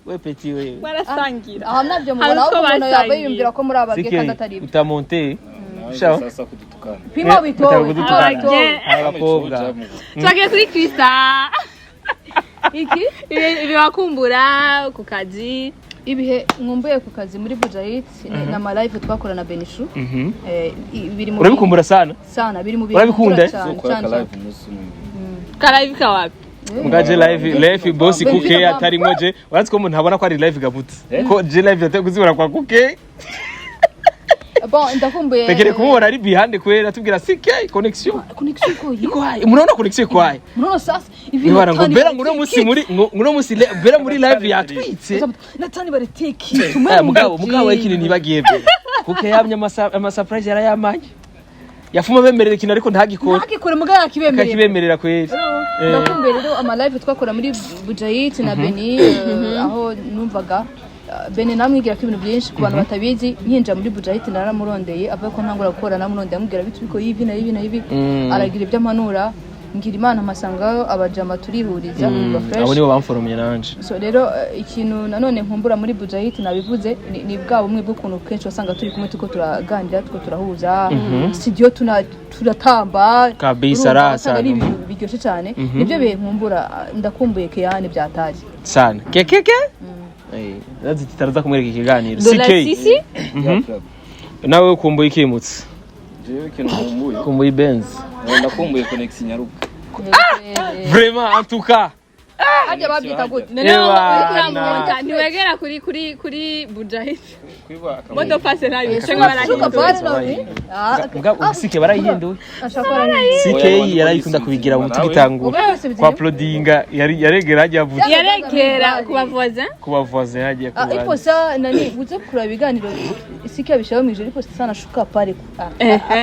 we petit we? Barasangira. Aha nabyo Hari mubona, utwo ahubwo umuntu yaba basangiye. yiyumvira ko muri abage CK kandi atari ibyo. utamonte. Nawe Shawa. sasa kudutukana. Pima witowe. Kudutukana. Abage. Abakobwa. Twagiye kuri Krista. Iki Ibi wakumbura ku kazi? Ibihe nkumbuye ku kazi muri Bujahit na ma live twakora na Benishu. Biri mu Urabikumbura sana? Sana, biri mu bintu Urabikunda, eh? cyane Uzokora cyane. ka live umunsi umwe. Karayivi kawapi? Mugaje live boss Benfica kuke bamba. atarimwo, je uratse ko umuntu abona ko ari live gabutse ko je live yateye kuzibura kwa kuke. Bon, ndakumbuye. Tekere kumubona ari behind kwera tubwira CK connection. Connection ko yi. Ikwaye, murabona connection ikwaye. Murabona sasa ibintu. Nibara ngo Bera ngo uno munsi muri ngo uno munsi Bera muri live yatwitse. Natani bariteki. Mugabo ikintu ntibagiye Bera kuke yamye ama surprise yarayamanye, yafuma bemerera ikintu ariko ntagikore. Ntagikore, mugabo yakibemerera. Akakibemerera kweri. Ndakumbuye rero ama live twakora muri Bujayit na Beni, aho numvaga Beni namwigira ko ibintu byinshi. Ku bantu batabizi, nkinjira muri Bujayit naramurondeye, avuga ko ntangura gukora, namurondeye amubwira bitu biko yibi na ibi na ibi, aragira ibyo ampanura, ngira Imana mpasanga abajama turihuriza biba fresh. Abo nibo bamforomye nanje. So rero ikintu nanone nkumbura muri Bujayit nabivuze, ni bwa bumwe bw'ukuntu kenshi wasanga turi kumwe, turiko turaganira, turiko turahuza studio, turatamba. Kabisa, Urumva, rasa, wasanga ari no. ibintu biryoshye cyane. Nibyo bihe nkumbura. Ndakumbuye Keyane byataje. Sana kekeke nazi titaraza kumwereka ikiganiro. Dola CK. Sisi. Nawe ukumbuye ikimutse? Jewe ikintu nkumbuye. Ukumbuye Benz? Ndakumbuye connection nyaruka. Vraiment, en tout cas. Harya babyita gute? Noneho Ewana. uriko uramumonta ntiwegera kuri Bujahid. Kwiba akamaro. Mot de passe nayo cyangwa Shuka barahinduye. pare nawe. Mugabo CK barayihinduye. Ashaka barahinduye. CK yarayikunda kubigira mu tugitangura Ubwo yose kwa uploadinga yari yaregera hajya avuze. Yaregera ku bavoisin. Ku bavoisin hagiye Ah, ku ipo sa nani uze kuraba ibiganiro isiki yabishaho mw'ijoro, ipo sana shuka pare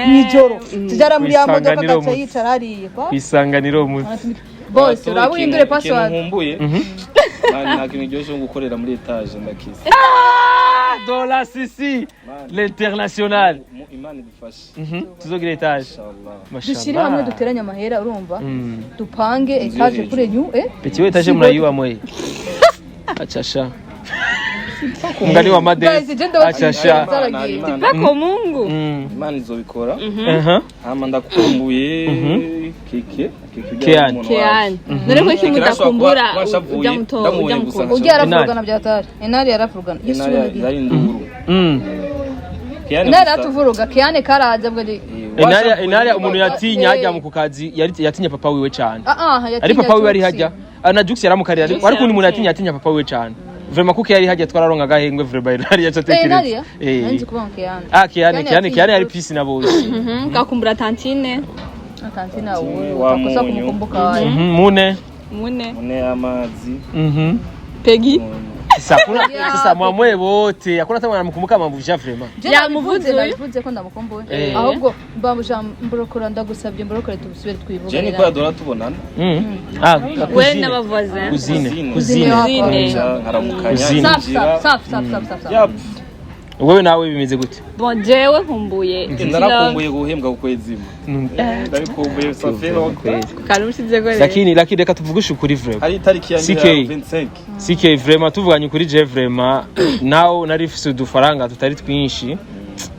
mw'ijoro tujara muri ya modoka Kwisanganiro agaca mutsi. yicara hariya kwa Kwisanganiro mutsi. Bose uraba uhindure password. Ikintu nkumbuye. Man, nta kintu kiryoshye nko gukorera muri etage ndakize. Dola Sisi l'international. Imana idufashe. Tuzogira etage. Inshallah. Dushyire hamwe, duteranye amahera, urumva, dupange Inzu yo etage hejuru. kuri nyu Petit we etage murayiwa mwe. Achasha. Umugani wa Mades. Guys, je ndabakunda. Achasha. Zaragiye. Imana- Pako Mungu. Imana izobikora. Aha. Hama ndakumbuye keke keke. Kean. Kean. None ko ikintu Keke arashobora udakumbura kuba ashavuye, ujya muto ndamubonye ujya gusa mukuru? Ujya yaravurugana byatari, enari yaravurugana. Yesu we. Yari induru. Kean Enari gusa- yaratuvuruga, Keane karaza bwo ari Enari enari umuntu yatinya Eh. hajya mu kukazi yari yatinya papa wiwe cyane. ah ah Ari papa wiwe ari Jux. hajya. Na Jux yaramukarira ariko Jux ariko undi muntu yaramutinya. yatinya papa wiwe cyane. Vraiment kuko yari hajya twararonka agahengwe vraiment enari Eh, Enari yacatekereza. ya? Eh. Nzi kuvuga ngo Keane. Ah, Keane Keane Keane yatinye Keane yari Jux. peace na bose. Kakumbura tantine. Tantine wowe Wa utakosa munyu. kumukumbuka wawe. Mune. Mune. Mune amazi. Peggy. Sasa kuna Yeah. sasa mwamwe wote hakuna hata mwanamkumbuka mambuja vraiment. Je Yamuvuze nabivuze uyu? nabivuze ko ndamukumbuye. Eh. Ahubwo mbamuja mborokora, ndagusabye mborokore tubisubire Jenny ko twivugane. yadora tubonana. Ah, We cousine. n'abavoisin. Cousine. Cousine. Cousine. Cousine. Nkaramukanya. Cousine. Safi Ninjira. safi safi safi safi safi. Yap. Wewe nawe bimeze gute? Bon, jewe nkumbuye Narakumbuye guhembwa ku kwezi. Ndabikumbuye, ça fait longtemps. Karushize gore. Lakini reka tuvugishe ukuri vraiment. Hari itariki ya CK. 25. CK, vraiment tuvuganye ukuri, je vraiment nawe nari mfise udufaranga tutari twinshi,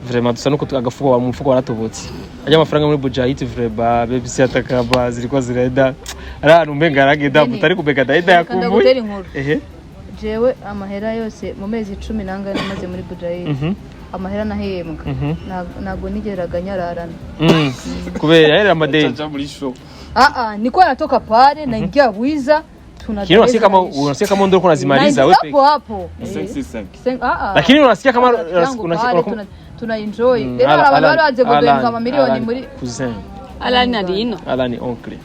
vraiment dusa nuko agafuko wa mufuko waratobotse. Ajya amafaranga muri Bujahit vraiment baby atakaba ziriko zireda ari ahantu umenga aragenda Beni, mutari kumenya ndahita Reka yakumbuye. ndagutera inkuru. Ehe. Jewe amahera yose mu mezi 10 n'angahe namaze muri Bujayiti, amahera nahembwa, ntabwo nigeraga nyararana. Kubera yari amadeni. Caja muri show. Ah ah, nilikuwa natoka pale, naingia Bwiza, tuna Lakini unasikia kama ndio unazimaliza wewe hapo hapo. 565. Ah ah. Lakini unasikia kama Rafiki yangu pale, tuna enjoy. Rero Alan- hari abantu Alan- bari baje kuduhenga Alan- amamiliyoni Alan muri cousin. Alan ari ino. Alan ni oncle.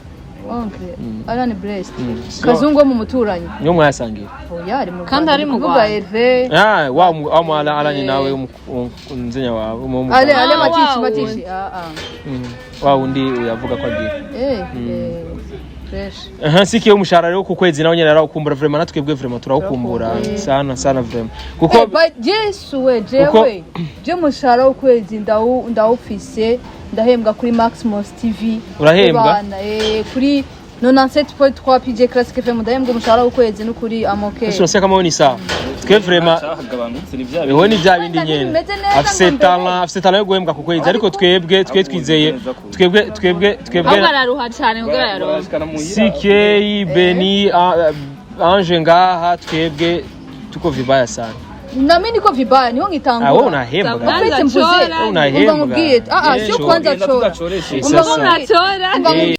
Oncle Alan Blessed. So- Kazungu wo mu muturanyi. Niyo mwayasangira. Oya, ari mu Kandi Rwanda. ari mu Kuvuga Rwanda. Hervé. Ah, wa Alan nawe umuzenya wawe Ale ale Ah, matishi wow. matishi. Ah ah. Wa wundi uyavuga ko agiye. Eh eh. Fresh. Aha, sikiye umushahara rero ku kwezi nawe nyene arawukumbura vraiment, natwe twebwe vraiment turawukumbura sana sana vraiment, kuko Eh, Yesu we, jewe je mushahara w'ukwezi ndawufise, ndahembwa kuri Maximus TV. Urahembwa? Bana, kuri 97.3 PJ Classic FM ndahembwa umushahara w'ukwezi n'ukuri amoke. Ese unasikia kama wewe ni sawa, twe vraiment Cyahagabanutse ni bya wewe ni bya bindi Kwanza nyene. ntibimeze neza Afise ngo mbere. talent, afise talent yo guhembwa ku kwezi, ariko twebwe twe twizeye twebwe Ahubwo araruha cyane kugira yaronke. CK Beni Ange ngaha, twebwe tuko vibaya sana. Nami niko vibaya, niho nkitangura. Ah, wewe unahembwa. Kwanza Afite mvuze. chora. Wewe unahembwa. Umva nkubwiye, ah ah, sio Chora. kwanza chora. Eh, Umva sasa. nkubwiye. Chora. Umva. Eh.